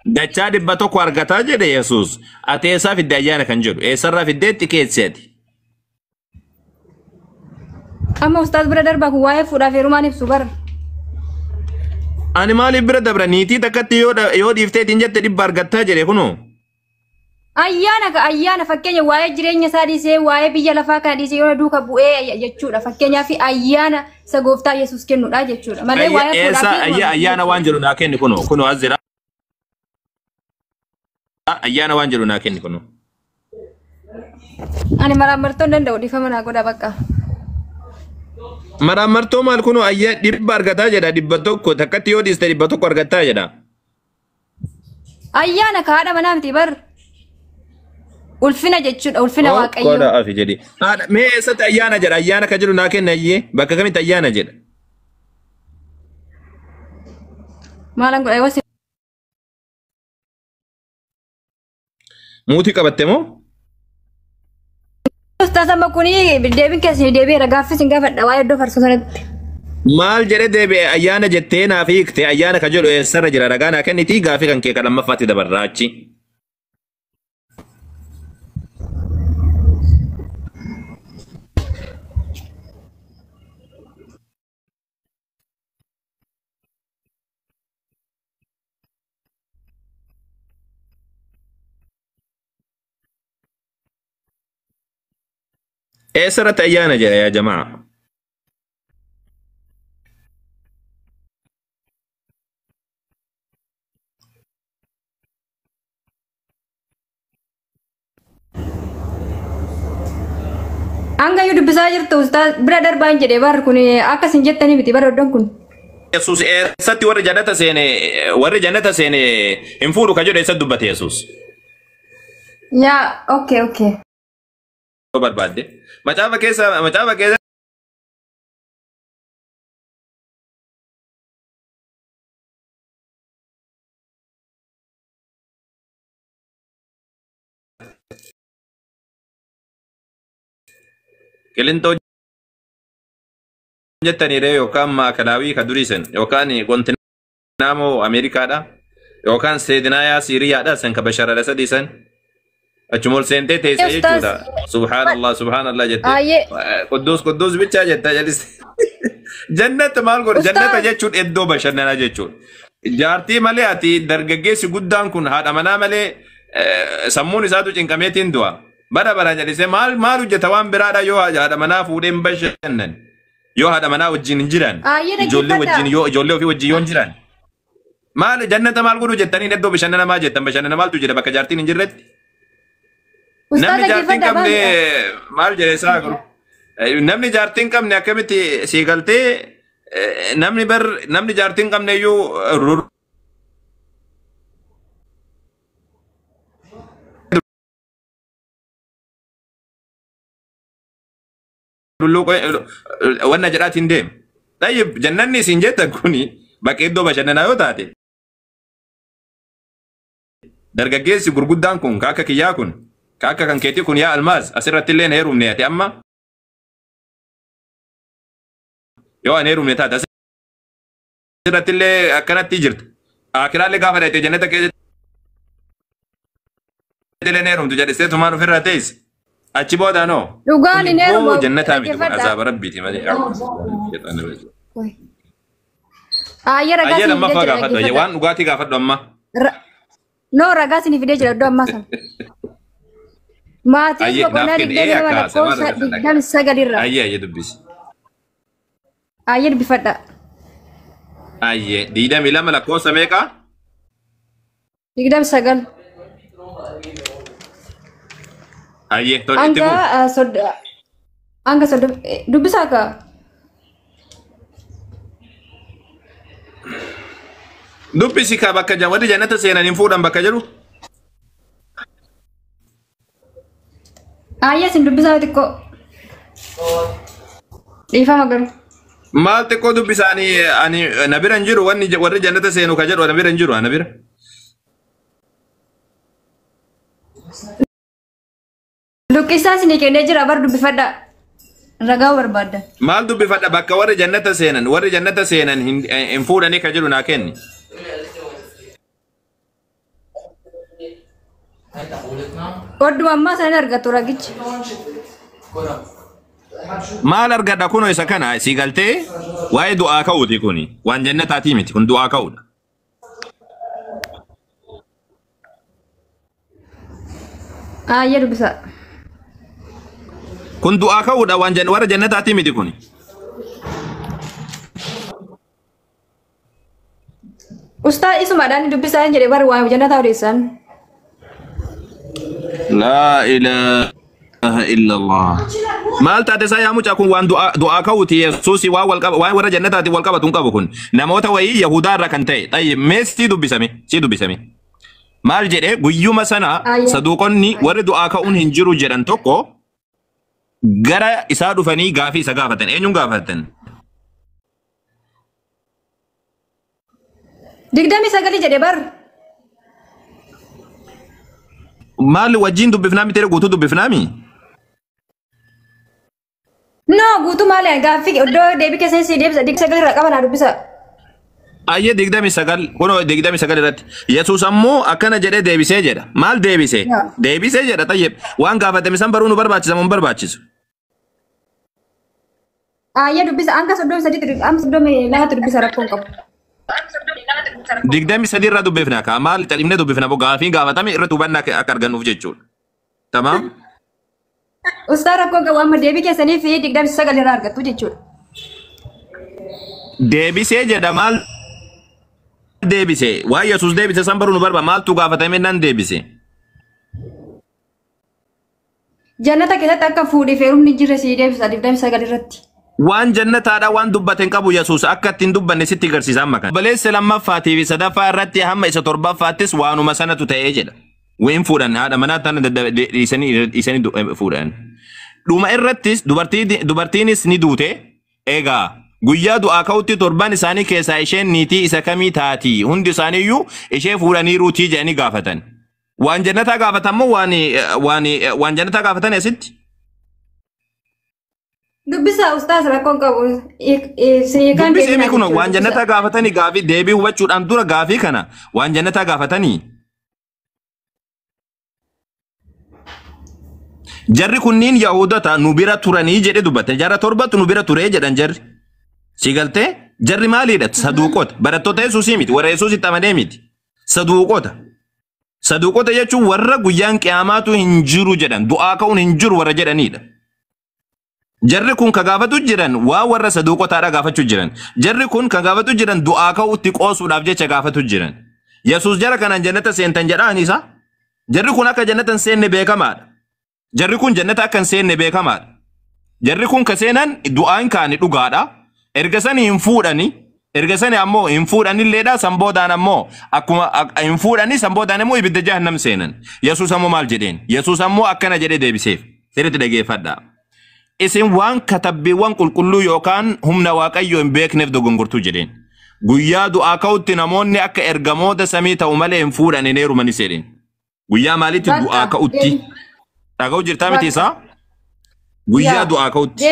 100 argataa jedhe Yesuus. Ati eessaa fidde ayyaana kan jedhu eessarraa fiddee itti keesseeti. Amma ustaaz bira darbaa kun waa'ee fuudhaa fi heerumaan ibsu bara. Ani maaliif bira dabra niitii takkatti yoo dhiiftee ittiin jette 100 argattaa jedhe kunoo. Ayyaana fakkeenya waa'ee jireenya isaa dhiisee waa'ee biyya lafaa kana dhiisee yoo duuka bu'ee jechuudha. Fakkeenyaaf ayyaana isa gooftaa Yesuus kennudha jechuudha. Malee waa'ee fuudhaa fi ayyaana waan jedhu naa kenni kunoo kunoo as jira. Ayyaana waan jedhu naa kenni kunoo. Ani maraammartoo hin danda'u dhiifama naa godha bakka. Maraammartoo maal kunoo ayyaa 100 argataa jedha 100 takkatti yoo dhiiste 100 argataa jedha. Ayyaana kaadha manaa miti bar. Ulfina jechuudha ulfina waaqayyoo. Qoda afi jedhi. Mee eessatti ayyaana jedha ayyaana kan jedhu naa kenna ayyee bakka kamitti ayyaana jedha. Maalan godha yoo Muutii qabatte moo? Ustaaz amma kuni deebiin keessan deebi'eera gaaffis hin gaafadha waa'ee iddoo farsoo sanatti. Maal jedhe deebi'e ayyaana jettee naaf hiikte ayyaana kan jedhu eessarra jira ragaa naa kennitii gaaffii kan kee kan lammaffaatti dabarraa achi. Eessarratti ayyaana jedha yaa jamaa. Hanga iyyuu dubbisaa jirtu ustaaz bira darbaa hin jedhee barri kun akkas hin jettanii miti bara iddoon kun. Yesuus eessatti warri jannata seene hin fuudhu kan jedhu eessatti dubbate Yesuus? Yaa okay okay. Barbaadde. Macaafa keessa Qilintoo jettaniire yookaan maakalaawii ka duriisan yookaan Moo Ameerikaadha yookaan Seedinaayaa Siiriyaadha san ka Bashar al-Asadii san achuma ol seentee teesse Ustaaz. jechuudha. Subhaanallah subhaanallah jettee. Ayyee. Qudduus qudduus bichaa jetta jaliste. Jannata maal godhu? Jannata Ustaaz. jechuun iddoo bashannanaa jechuudha. Jaartii malee ati dargaggeessi guddaan kun haadha manaa malee sammuun isaatu cinqameetiin du'a. Bara bara jallisee maal maal hojjeta waan biraadha yoo haadha manaa fuudhee hin bashannan. Yoo haadha manaa wajjin hin jiran. Ayyee Ijoollee dhaggeeffadha. wajjin yoo ijoollee ofii wajjin yoo hin jiran. Maal jannata maal godhu jettanii iddoo bashannana maal jettan bashannana maaltu jira bakka jaartiin hin jirretti? Ustaaz Namni jaartiin dhaggeeffadha qabne maal? maal jedhe isaa garuu? Namni jaartiin qabne akkamitti sii galtee namni bar namni jaartiin qabne iyyuu wanna jedhaatiin deema. Tayyib jannanni isin jettan kuni bakka iddoo bashannanaa yoo taate dargaggeessi gurguddaan kun ka akka kiyyaa kun ka akka kan keetii kun yaa almaaz asirratti illee hin heerumne ati amma yoo an heerumne taate asirratti illee akkanatti jirta. Akiraallee gaafa dhayte jannata keessatti illee hin heerumtu jedhistee tumaan ofirraa teessi. Achi booda noo. Dhugaan hin heerumu. Kun jannataa miti kun Dhaggeeffadha. azaaba rabbiiti malee. Ayyee ragaa Ayyee isin fidee lammaffaa jira gaafadhu. Ayyee dhaggeeffadha. waan dhugaatii gaafadhu amma. No ragaa isin fidee jira iddoo ammaa sana. Maatiin Ayyee naaf boqonnaa kenni. Ee 22 akka haasawaa lakkoofsa irra 29 irra. Ayyee ayyee dubbisi. Ayyee dubbifadha. Ayyee 22 lakkoofsa meeqa? 29. Ayyee tole itti Hanga fufu. Hanga 30 dubbisaa kaa. Dubbisi ka bakka warri jannata seenan hin fuudhan bakka jedhu. Ayyee isin dubbisaa xiqqoo. Dhiifama garuu. Maal xiqqoo dubbisa ani ani na bira hin jiru wanni warri jannata seenu ka jedhu na bira hin jiru na bira. Luqqisaa isinii kennee jira bar dubbifadha. Ragaa barbaadda. Maal dubbifadha bakka warri jannata seenan warri jannata seenan hin fuudhanii ka jedhu naa kenni. Odduma ammaa sana hin argattu ragichi. Maal argadha kunoo isa kana si galtee waa'ee du'aa ka'uuti kuni waan jannataatii miti kun du'aa ka'uudha. Ayyee dubbisaa. Kun du'aa ka'uudha waan warra jannataatii miti kuni. Ustaa isumaadhaan dubbisaa hin jedhe bar waan jannataa odeessan. Laa ilaaha illallah. Maal taate isaa yaa mucaa kun waan du'aa ka'uuti Yesuusi waan wal qaba waan warra jannataatiin wal qabatu hin qabu kun namoota wayii Yahudaa irraa kan ta'e xayyib mee sii dubbisame sii dubbisame. Maal jedhee guyyuma sana Ayyee. saduuqonni warri du'aa ka'uun hin jiru jedhan tokko gara isaa dhufanii gaafii isa gaafatan eenyuun gaafatan? 29 jedhe bar. Maal wajjin dubbifnaa miti guutuu dubbifnaami? No guutuu maali gaaffii iddoo deebii keessan sii deebisa 29 irraa qaba naa dubbisa. Ayyee 29 kunoo 29 irratti Yesuus ammoo akkana jedhee deebisee jedha. Maal deebisee? Yaa. Deebisee jedha xayyib waan gaafatame san baruu nu barbaachisa moo hin barbaachisu? Ayyee dubbisa hanga 33 hanga 32 dubbisa rakkoo hin qabu. 23 irraa dubbifna kaa maal califnee dubbifna boo gaafiin gaafatame irratti hubannaa akka argannuuf jechuudha. Tamaam? Ustaa rakkoo qabu amma deebii keessanii fi 29 irraa argattu jechuudha. Deebisee jedha maal deebisee? Waan Yesuus deebise san baruu nu barba maaltu gaafatame nan deebise? Jannata keessatti akka fuudhii fi heerumni jirre sii deebisa 29 irratti. Waan jannataadha waan dubbate hin qabu Yesuus akka ittiin dubbanne sitti agarsiisa amma kana. Obboleessi lammaffaatii fi sadaffaa irratti hamma isa torbaffaattis waanuma sanatu ta'ee jedha. Wayin fuudhan haadha manaa tana dhiisanii fuudhan. Dhuma irrattis dubartiinis ni duute. Egaa guyyaa du'aa ka'utti torban isaanii keessaa isheen niitii isa kamii taati hundi isaaniiyyuu ishee fuudhaniiruutii jedhanii gaafatan. Waan jannataa gaafatan moo waan jannataa gaafatan asitti? Dubbisa ustaas rakkoon qabu. Kan Dubbisee mi kun waan jannataa gaafatanii gaafii deebii hubachuudhaan dura gaafii kana waan jannataa gaafatanii. Jarri kunniin Yahudota nu bira turanii jedhe dubbate. Jara torbatu nu bira turee jedhan jarri. Si galtee jarri maaliidha? Saduuqota. Barattoota Yesuusii miti. Warra Yesuusitti amanee miti. Saduuqota. Saduuqota jechuun warra guyyaan qiyaamaatu hin jiru jedhan. Du'aa ka'uun hin jiru warra jedhanidha. Jarri kun ka gaafatu jiran waa warra saduuqotaadha gaafachuu jiran. Jarri kun ka gaafatu jiran du'aa ka'uutti qoosuudhaaf jecha gaafatu jiran. Yesuus jara kanaan jannata seentan jedhaan isa. Jarri kun akka jannata hin seenne beekamaadha. Jarri kun jannata akka hin seenne beekamaadha. Jarri kun ka seenan du'aan kaani dhugaadha. Erga sani hin fuudhani. Erga sani ammoo hin fuudhanilleedha. San boodaan ammoo akkuma hin fuudhani san boodaan ammoo ibidda jahannam seenan. Yesuus ammoo maal jedheen? Yesuus ammoo akkana jedhee deebiseef. Sirriitti dhageeffadhaa. Isin waan katabbiiwwan qulqulluu yookaan humna waaqayyoo hin beekneef dogongortuu jedheen. Guyyaa du'aa ka'utti namoonni akka ergamoota samii ta'u malee hin fuudhan hin heerumanis jedheen. Guyyaa maalitti du'aa ka'utti? Dhaga'u jirtaa miti isaa? Guyyaa du'aa ka'utti.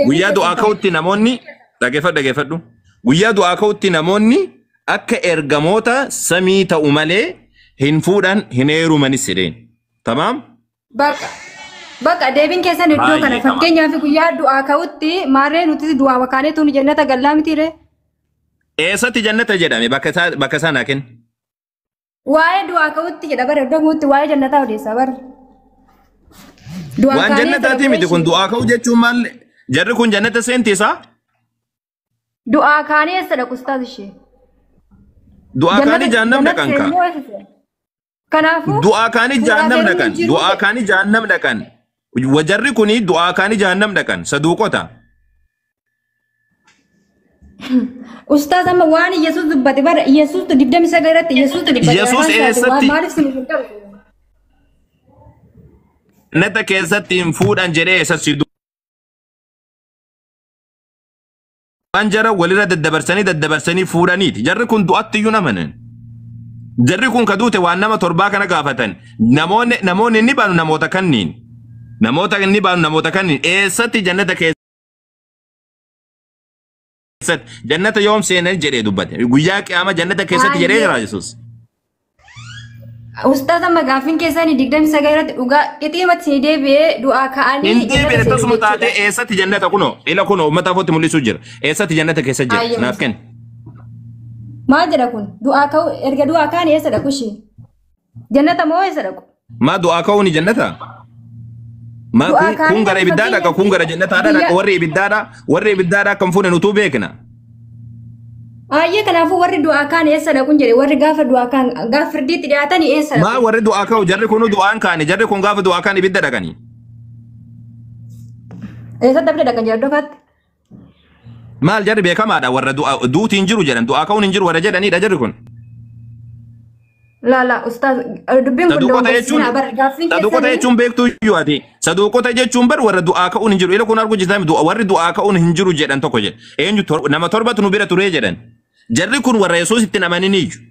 Guyyaa du'aa ka'utti namoonni dhageeffadhu dhageeffadhu. Guyyaa du'aa ka'utti namoonni akka ergamoota samii ta'u malee hin fuudhan hin heerumanis jedheen. Tamaam? Bakka. Bakka deebiin keessan iddoo kana fakkeenyaaf guyyaa du'aa ka'utti maarree nuti du'aa wakaanee tun jannata gallaa mitiire. Eessatti jannata jedhame bakka isaa naa kenni. Waa'ee du'aa ka'utti jedha bara iddoo kunutti waa'ee jannataa odeessa bara. Waan jannataati miti kun du'aa ka'u jechuun maal jarri kun jannata seenti isaa? Du'aa kaanii eessa dhaqu ustaas ishee? Du'aa kaanii jahannam dhaqan kaa. Kanaafuu du'aa kaanii jahannam dhaqan. Du'aa kaanii jahannam dhaqan. Jarri kuni du'aa kaanii jahannam dhaqan saduuqota. Ustaas amma waan Yesuus dubbate bara Yesuus 29 irratti Yesuus dubbate. Yesuus eessatti? Maaliif sin hin qabu? Jannata keessatti hin fuudhan jedhee eessatti waan jara walirra daddabarsanii fuudhaniiti. Jarri kun du'atti iyyuu amanan. Jarri kun ka duute waan nama torbaa kana gaafatan. Namoonni inni baanu namoota kanniin. Namoota inni baanu namoota kanniin. Eessatti jannata keessatti jannata yoom seenan jedhee dubbate. Guyyaa qiyaama jannata keessatti jedhee jira Yesuus. Ustaas amma gaaffiin keessanii 29 irratti dhugaa xixiimatti ni deebi'ee du'aa ka'anii. Hin deebi'e tasuma taatee eessatti jannata kunoo ila kunoo uummata afootti mul'isuu jira. Eessatti jannata keessa jira naaf kenni. Maal jedha kun du'aa ka'u erga du'aa ka'anii eessa dhaqu ishee? Jannata moo eessa dhaqu? Maa du'aa ka'uun ni jannata? Maa kun gara ibiddaa dhaqa kun gara jannataadha dhaqa warri ibiddaadha warri ibiddaadha kan fuudhan utuu beekna. Ayyee kanaafuu warri du'aa ka'an eessa dhaqu jedhe warri gaafa du'aa ka'an gaafa firdiitti dhiyaatanii eessa dhaqu? Maa warri du'aa ka'u jarri kun du'aan ka'ani jarri kun gaafa du'aa ka'an ibidda dhaqani. Eessatti abidda dhaqan jedha iddoo kaatti? Maal jarri beekamaadha warra duuti hin jiru jedhan du'aa ka'uun hin jiru warra jedhanidha jarri kun. La la ustaaz dubbiin kun Saduuqota jechuun beektuu iyyuu ati. Saduuqota jechuun bar warra du'aa ka'uun hin jiru. Ila kun argu jirtan warri du'aa ka'uun hin jiru jedhan tokko jedhe. Eenyu nama torbatu nu bira turee jedhan. Jarri kun warra Yesuus itti amanin iyyuu.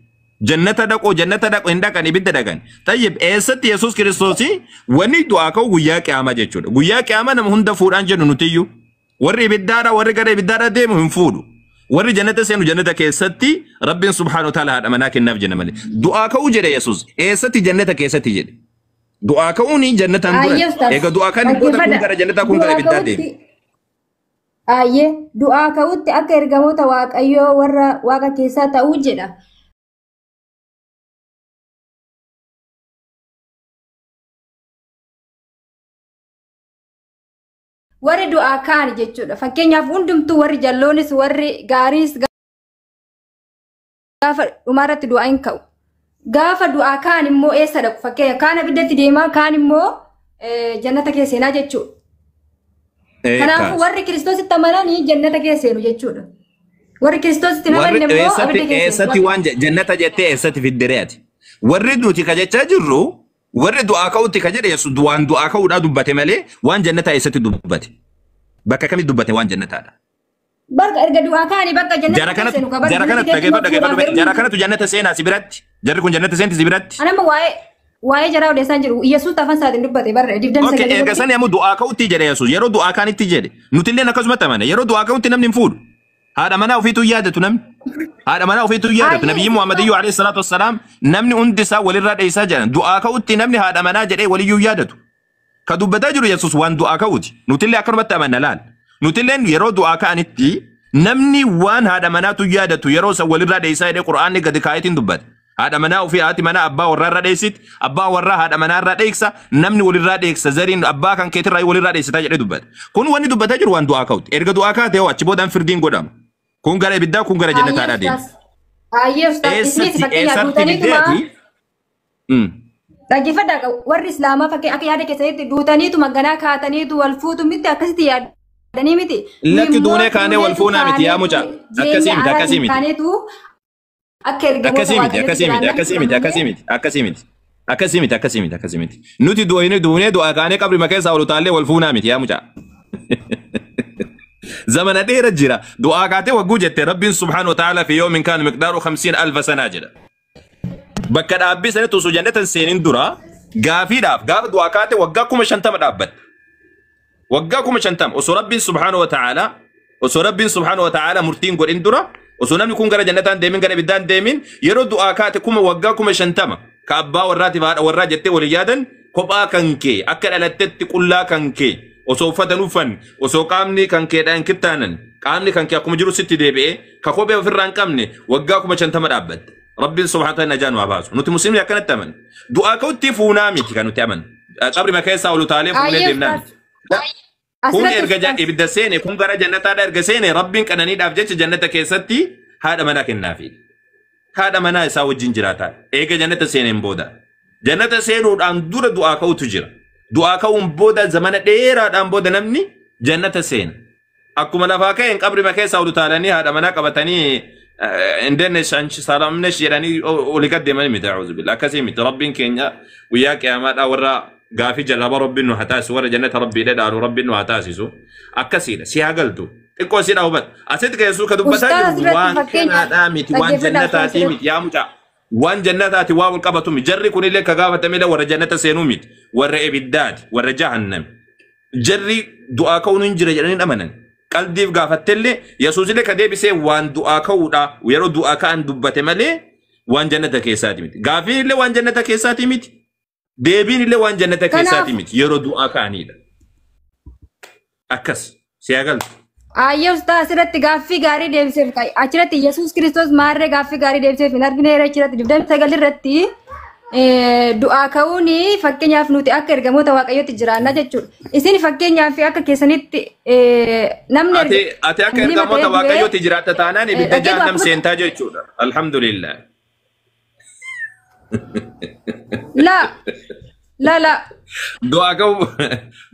Jannata dhaqoo jannata dhaqoo hin dhaqan ibidda dhaqan. Tayyib eessatti Yesuus Kiristoosii wanni du'aa ka'u guyyaa qiyaamaa jechuudha. Guyyaa qiyaamaa nama hunda fuudhaan jennu nuti iyyuu. Warri ibiddaadha warri gara ibiddaadha deemu hin fuudhu. Warri jannata seenu jannata keessatti Rabbiin subhaanahu wa ta'ala haadha manaa kennaaf jenna malee. Du'aa ka'uu jedhe Yesuus eessatti jannata keessatti jedhe. Du'aa ka'uun jannataan dura. Egaa du'aa kan booda kun gara jannataa kun gara ibiddaa deema. Ayyee du'aa ka'utti akka ergamoota Waaqayyoo warra Waaqa keessaa ta'uu jedha. Warri du'aa ka'an jechuudha. Fakkeenyaaf hundumtuu warri jalloonis warri gaariis gaafa dhumaarratti du'aa hin ka'u. Gaafa du'aa ka'an immoo eessa dhaqu? Fakkeenya kaan abiddatti deemaa kaan immoo jannata keessa seenaa jechuudha. Kanaafuu warri Kiristoositti amananii jannata keessa seenu jechuudha. Warri Kiristoositti hin amanne immoo abidda keessa seenu. Eessatti waan jannata jettee eessatti fiddere ati? Warri nuti ka jechaa jirru warri du'aa ka'utti ka jedhe Yesuus waan du'aa ka'uudhaa dubbate malee waan jannataa eessatti dubbate? Bakka kamitti dubbate waan jannataadha? Bakka erga du'aa ka'anii bakka jannata keessa seenu qaba. Jara kanatu dhageeffadhu dhageeffadhu jara kanatu jannata seenaa si biratti. Jarri kun jannata seenti si biratti. Anamma waa'ee Waa'ee jaraa odeessaan jiru. Yesuus afaan isaatiin dubbate barra 29 Okay, erga sani ammoo du'aa ka'utti jedhe Yesuus. Yeroo du'aa kaanitti jedhe. Nuti illee akkasumatti amana. Yeroo du'aa ka'utti namni hin fuudhu. Haadha manaa ofiitu yaadatu namni. Haadha manaa ofiitu yaadatu. Nabiyyi Muhammad iyyuu alayhi salaatu wassalaam namni hundi isaa walirraa dheessaa jedhan. Du'aa ka'utti namni haadha manaa jedhee waliyyuu yaadatu. Ka dubbataa jiru Yesuus waan du'aa ka'uti. Nuti illee akkanumatti amanna laal. Nuti illee yeroo du'aa ka'anitti namni waan haadha manaatu yaadatu yeroo isa walirraa dheessaa jedhee Qur'aanni gadi kaayetiin dubbata. Haadha manaa ofii haati manaa abbaa warraa irra dheessiti, abbaa warraa haadha manaa irraa dheeksa, namni walirraa dheeksa, zariin abbaa kan keetirraa walirraa dheessitaa jedhee dubbata. Kun wanni dubbataa jiru waan du'aa ka'uti. Erga du'aa kaatee hoo achi boodaan firdiin godhama. Kun gara ibiddaa kun gara jannataadhaa deema. Ayyee ustaas isinis Eessatti fakkeenyaaf eessatti duutaniituma biddeeti? Dhaggeeffadhaa qabu. Warri Islaamaa fakkii akka yaada keessanitti duutaniituma ganaa kaataniitu wal fuutu miti akkasitti yaadanii miti. Nu Lakki immoo duunee kaanee wal duuneetu fuunaa miti yaa kaaneetu mucaa. Akkasii jireenya miti akkasii haaraatiin miti. kaaneetu akka ergamoota Akkasii miti Waaqayyootti akkasii miti jiraannaa akkasii miti jechuudha akkasii malee. miti akkasii miti akkasii miti akkasii miti akkasii miti. Nuti du'ee duunee du'aa kaanee qabri keessaa ol utaallee wal fuunaa miti yaa mucaa. Zamana dheera jira. Du'aa kaatee wagguu jette Rabbiin subhaanahu wa ta'ala fi yoomin kaan miqdaaru 50,000 sanaa jedha. Bakka dhaabbii sanitti osoo jannatan seenin dura gaafiidhaaf gaafa du'aa kaatee waggaa 50,000 dhaabbatte. Waggaa 50,000 osoo Rabbiin subhaanahu wa ta'ala osoo Rabbiin subhaanahu wa ta'ala murtiin godhin dura osoo namni kun gara jannataan deemin gara ibiddaan deemin yeroo du'aa kaate kuma waggaa 50,000 ka abbaa warraatiif haadha warraa jettee walii yaadan kophaa kan kee akka dhalattetti qullaa kan kee osoo uffata hin uffanne osoo qaamni kan keedhaan hin kittaanan qaamni kan kee akkuma jiru sitti deebi'ee ka kophee ofirraa hin qabne waggaa 50,000 dhaabbatte. Rabbiin subhaanahu wa ta'ala najaa nu haa baasu. Nuti musliimni akkanatti amanna. Du'aa ka'utti fuunaa miti kan nuti amannu. Qabri keessaa ol utaalee fuunee Ayyee deemnaa ustaas miti. Kun asirratti erga ustaas ibidda seene kun gara jannataadha erga seene Rabbiin qananiidhaaf jecha jannata keessatti haadha manaa kennaafi. Haadha manaa isaa wajjin jiraata. Eega jannata seeneen booda. Jannata seenuudhaan dura du'aa ka'utu jira. Du'aa ka'uun booda zamana dheeraadhaan booda namni jannata seena. Akkuma lafaa ka'een qabri keessaa ol utaalanii haadha manaa qabatanii indenne salamnesh jedhanii olii gad deemanii miti a'uuzu billah. Akkasii miti Rabbiin keenya guyyaa qiyaamaadhaa warra gaafii jalaba Rabbiin nu haa taasisu warra jannata Rabbiidha dhaalu Rabbiin nu haa taasisu. Akkasiidha si haa galtu. Xiqqoo si hubata. Asitti keessuu ka dubbataa ustaas jiru asirratti waan fakkeenyaaf kanaadhaa miti waan dhaggeeffadhaa ustaas jannataatii asirratti. miti yaa mucaa. Waan jannataati waa wal qabatu miti. Jarri kunillee ka gaafatamillee warra jannata seenuu miti. Warra ibiddaati warra jahannami. Jarri du'aa ka'uun hin jira jedhanii amanan. Qalbiif gaafattellee Yesuusillee ka deebisee waan du'aa ka'uudha yeroo du'aa ka'an dubbate malee waan jannata keessaati miti. Gaafiin illee waan jannata keessaati miti. Deebiin illee waan jannata Kanaaf keessaati miti yeroo du'aa ka'anidha. Akkas si haa galtu. Ayyee ustaas asirratti gaaffii gaarii deebiseef qayi. Achirratti Yesuus Kiristoos maarree gaaffii gaarii deebiseef hin argine achirratti 29 irratti du'aa ka'uun fakkeenyaaf nuti akka ergamoota Waaqayyootti jiraanna jechuudha. Isin fakkeenyaaf akka keessanitti namni Ati ati akka muslima ergamoota ta'ee du'ee Waaqayyooti jiraatta taanaan ibidda dhaggeetu jahannam akkuma seentaa jechuudha. Alhamdulillah. la la la Du'aa ka'uu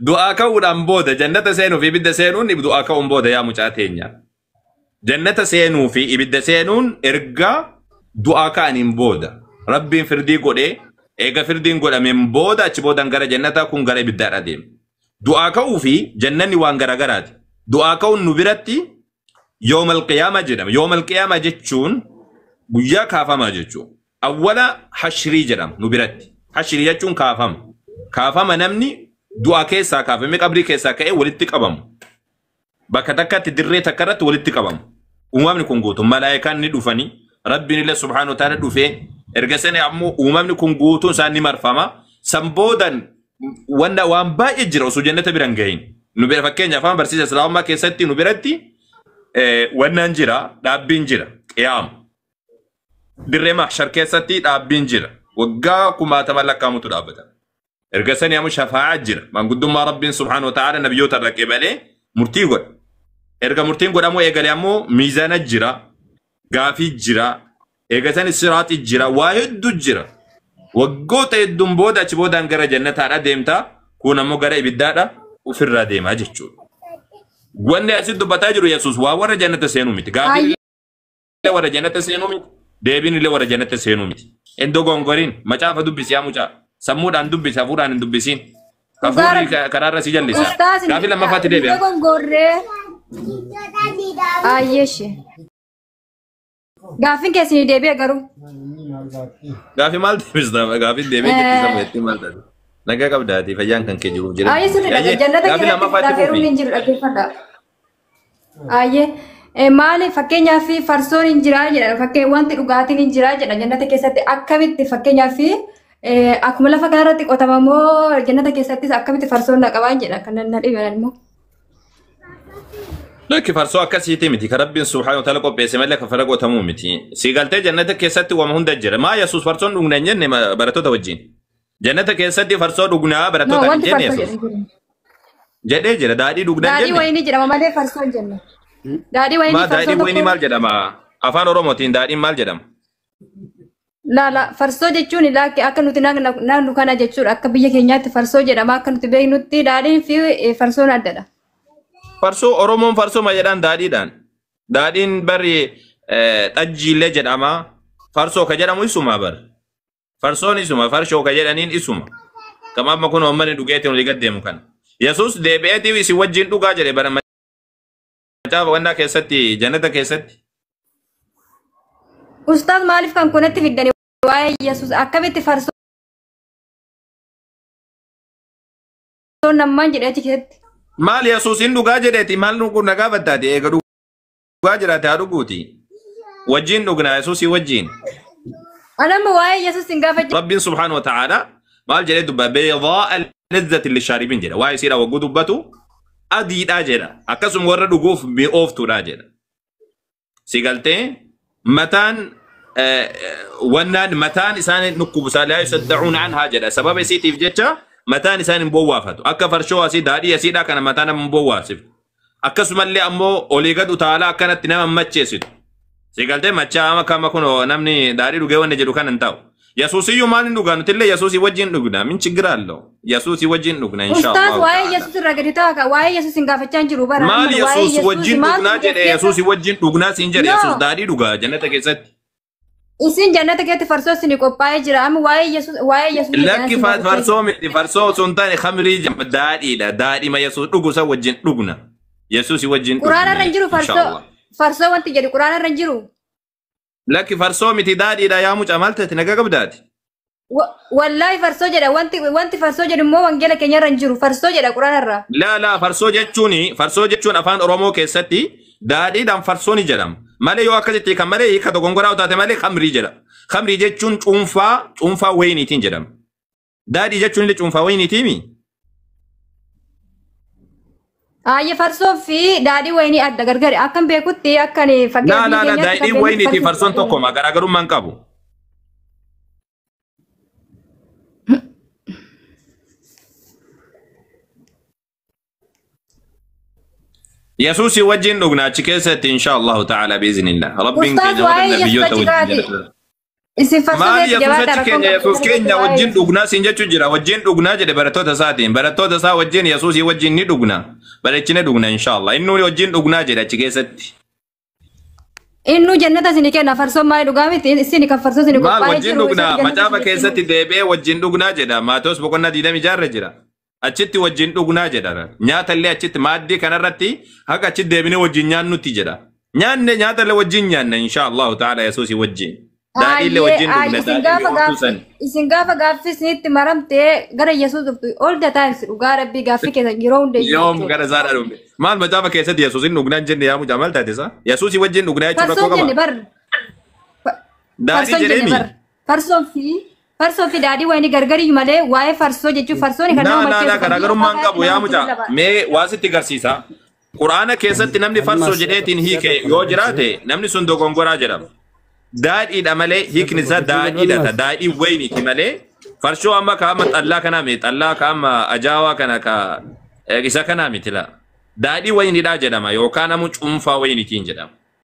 du'aa ka'uudhaan booda jannata seenuu fi ibidda seenuun du'aa ka'uun booda yaa mucaa teenya. Jannata seenuu fi ibidda seenuun erga du'aa ka'aniin booda Rabbiin firdii godhee eega firdiin godhameen booda achi boodaan gara jannataa kun gara ibiddaadha deema. Du'aa ka'uu fi jannanni waan garagaraati. Du'aa ka'uun nu biratti yoomal qiyaamaa jedhama. Yoomal qiyaamaa jechuun guyyaa kaafamaa jechuudha. Awwala hashrii jedhama nu biratti. Hashrii jechuun kaafama. Kaafama namni du'aa keessaa kaafamee qabrii keessaa ka'ee walitti qabamu. Bakka takkatti dirree takka irratti walitti qabamu. Uumamni kun guutuun malaayikaan ni dhufanii Rabbiin illee subhaanahu wa ta'ala dhufee erga sana ammoo uumamni kun guutuun isaan ni marfama. San boodan wanda waan baay'ee jira osoo jannata bira hin gahin. Nu bira fakkeenya afaan barsiisa Islaamummaa keessatti nu biratti wannaan jira dhaabbiin jira qiyaama. Dirree mahshar keessatti dhaabbiin jira. Waggaa kumaatama lakkaa'amutu dhaabbata. Erga sani ammoo shafaa'aa jira. Maanguddummaa Rabbiin subhaanahu wa ta'ala nabiyyoota irra qeebalee murtii godha. Erga murtiin godhamuu eegalee ammoo miizaana jira, gaafii jira, eega sani siraaxi jira, waa hedduu jira. Waggoota hedduun booda achi boodaan gara jannataadha deemta. Kun ammoo gara ibiddaadha ofirraa deemaa jechuudha. Wanni asitti dubbataa jiru Yesuus waa warra jannata seenuu miti. Gaafiin Ayyee illee warra jannata seenuu miti. Deebiin illee warra jannata seenuu miti. Iddoo gongoriin macaafa dubbisi yaa mucaa. Sammuudhaan dubbisi hafuuraan hin dubbisiin. dhugaa Hafuurri karaarra si jallisa. ustaas Gaafii lammaffaatti hin deebi'a. dogongorree. Ayyee ishee. Gaaffiin keessi ni deebi'e garuu. Gaaffii maal deebista? Gaaffiin deebi'e jetti sammuu maal taate? Nagaa qabdaati fayyaan kan kee jiruuf jireenya. Ayyee sirriidha. Jannata keessatti fuudhaaf heerumni hin jiru dhaggeeffadha. Ayyee maali fakkeenyaaf farsoon hin jiraa jedha fakkeen wanti dhugaatiin hin jiraa jedha jannata keessatti akkamitti fakkeenyaaf akkuma lafa kanarratti qotama moo jannata keessattis akkamitti farsoon naqabaan jedha kan na dhiban immoo. Lakki farsoo akkasiiti miti kan Rabbiin subhaanahu wa ta'ala qopheesse malee kan fara qotamuu miti. Si galtee jannata keessatti waan hunda jira. Maa Yesuus farsoon dhugna hin jenne barattoota wajjin. Jannata keessatti farsoo dhugnaa barattoota hin jenne Yesuus. Jedhee jira daadhii dhugnaa hin jenne. Daadhii wayinii jedhama malee farsoo hin jenne. Daadhii wayinii farsoo daadhii wayinii maal jedhama? Afaan Oromootiin daadhiin maal jedhama? Laala farsoo jechuun akka nuti naannu kana jechuudha akka biyya keenyaatti farsoo jedhama akka nuti beeknutti daadhiin fi farsoon addadha. Farsoo Oromoon farsoo ma jedhaan daadhiidhaan. Daadhiin barri xajjiillee jedhama. Farsoo ka jedhamu isuma bar. Farsoon isuma farshoo ka jedhaniin isuma. Kama amma kun uummanni dhugeetiin olii gad deemu kana. Yesuus deebi'eetiif isin wajjin dhugaa jedhe bara macaafa wannaa keessatti jannata keessatti. Ustaaz maaliif kan kunatti fiddanii waa'ee Yesuus akkamitti farsoon nammaan jedhee achi keessatti. Maal Yesuus hin dhugaa jedheeti maal nu na gaafattaati eega dhugaa jiraate haa dhuguuti. Wajjin dhugnaa Yesuusii wajjin. Anamma waa'ee Yesuus hin gaafachaa. Rabbiin subhaanahu wa ta'ala maal jedhee dubba beedaa lazzati lishaaribiin jedha waa'ee isiidha wagguu dubbatu adiidhaa jedha akkasuma warra dhuguuf mi'ooftuudha jedha. Si galtee mataan wannaan mataan isaan nukkubusaa laa yusaddacuuna anhaa jedha sababa isiitiif jecha mataan isaan hin bowwaafatu akka farshoo asii daadhii asiidhaa kana mataa nama hin bowwaasiftu akkasumallee ammoo olii gad utaalaa akkanatti nama hin macheessitu. Si galtee machaa ama kama kun namni daadhii dhugee wanni jedhu kana hin ta'u. Yesuusiyyuu maal hin dhugaa nutillee Yesuusii wajjin dhugna min chigira allo Yesuusii wajjin dhugna insha Ustaaz Allah. waa'ee Yesuus irraa gadi ta'a waa'ee Yesuus hin gaafachaa hin jiru bara. Maal Yesuus wajjin dhugnaa jedhe Yesuusii wajjin dhugnaa siin jedhe No. Yesuus daadhii dhugaa jannata keessatti. Isin jannata keessatti farsoo isin qophaa'ee jira amma waa'ee Yesuus waa'ee Yesuus. Lakki farsoo miti farsoo osoo hin taane khamrii jedhama daadhiidha daadhima Yesuus dhugu isa wajjin dhugna Yesuusii wajjin dhugna. Quraana irra hin jiru farsoo farsoo wanti jedhu quraana irra hin jiru. Lakki farsoo miti daadhiidha yaa mucaa maal taate nagaa qabdaati. Wallaahi farsoo jedha wanti farsoo jedhu immoo wangeela keenya irra hin jiru farsoo jedha quraana irra. Laa laa farsoo jechuun afaan Oromoo keessatti daadhiidhaan farsoo ni jedhama. Malee yoo akkasitti kan malee hiika dogongoraa taate malee khamrii jedha. Khamrii jechuun cuunfaa wayiniitiin jedhama. Daadhii jechuun illee cuunfaa wayiniitiimi. Ayyee farsoo fi daadhii wayinii adda gargari akkan beekutti akkan Laa laa laa daadhiin wayiniitii farsoon tokkoma garaagarummaa hin qabu. Yesuusii wajjin dhugna achi keessatti insha Allahu ta'ala biiznillah. Rabbiin Ustaaz keenya waa'ee warra Yesuus nabiyyoota achi wajjin kaati. jira. Isin farsoo Maal keessatti Yesuus jabaadha achi keenya Yesuus keenya wajjin dhugnaa siin jechuun jira wajjin dhugnaa jedhe barattoota isaatiin barattoota isaa wajjin Yesuusii wajjin ni dhugna bareechine dhugna insha Allah inni wajjin dhugnaa jedhe achi keessatti. Innu jannata isin kenna farsoon maal dhugaa miti isin kan farsoo isin Maal qophaa'ee wajjin jiru. dhugnaa macaafa keessatti deebi'ee wajjin dhugnaa jedha Maatewos boqonnaa 26 jira. Achitti wajjin dhugnaa jedha. Nyaata illee achitti maaddii kanarratti haqa achitti deebinee wajjin nyaannutti jedha. Nyaanne nyaata illee wajjin nyaanna insha Allahu ta'ala Yesuusii wajjin. Daadhii illee wajjin dhugna daadhii mi'ooftuu san. Isin gaafa gaaffii isinitti maramtee gara Yesuus dhuftu all the times dhugaa rabbii gaaffii keessan yeroo hunda Yoom gara isaadha dhufne. Maal macaafa keessatti Yesuusin dhugnaa hin jenne yaa mucaa maal taate isaa? Yesuusii wajjin dhugnaa jechuun rakkoo Farsoon jenne qaba. bar. Daadhii Farsoon jenne jedheemi. bar. Farsoo fi daadhii wayinii gargari malee waa'ee farsoo jechuun farsoon kan Naa nama naa naa macheessu garaagarummaa hin qabu yaa mucaa. Mee waa sitti agarsiisa. Quraana keessatti namni farsoo jedheetiin hiike yoo jiraate namni sun dogongoraa jedhama. Daadhiidha malee hiikni isaa daadhiidha. Daadhii wayiniiti malee farshoo amma kaama xallaa kanaa miti xallaa kaama ajaawaa kana ka isa kanaa miti laa. Daadhii wayiniidhaa jedhama yookaan ammoo cuunfaa wayiniitiin jedhama.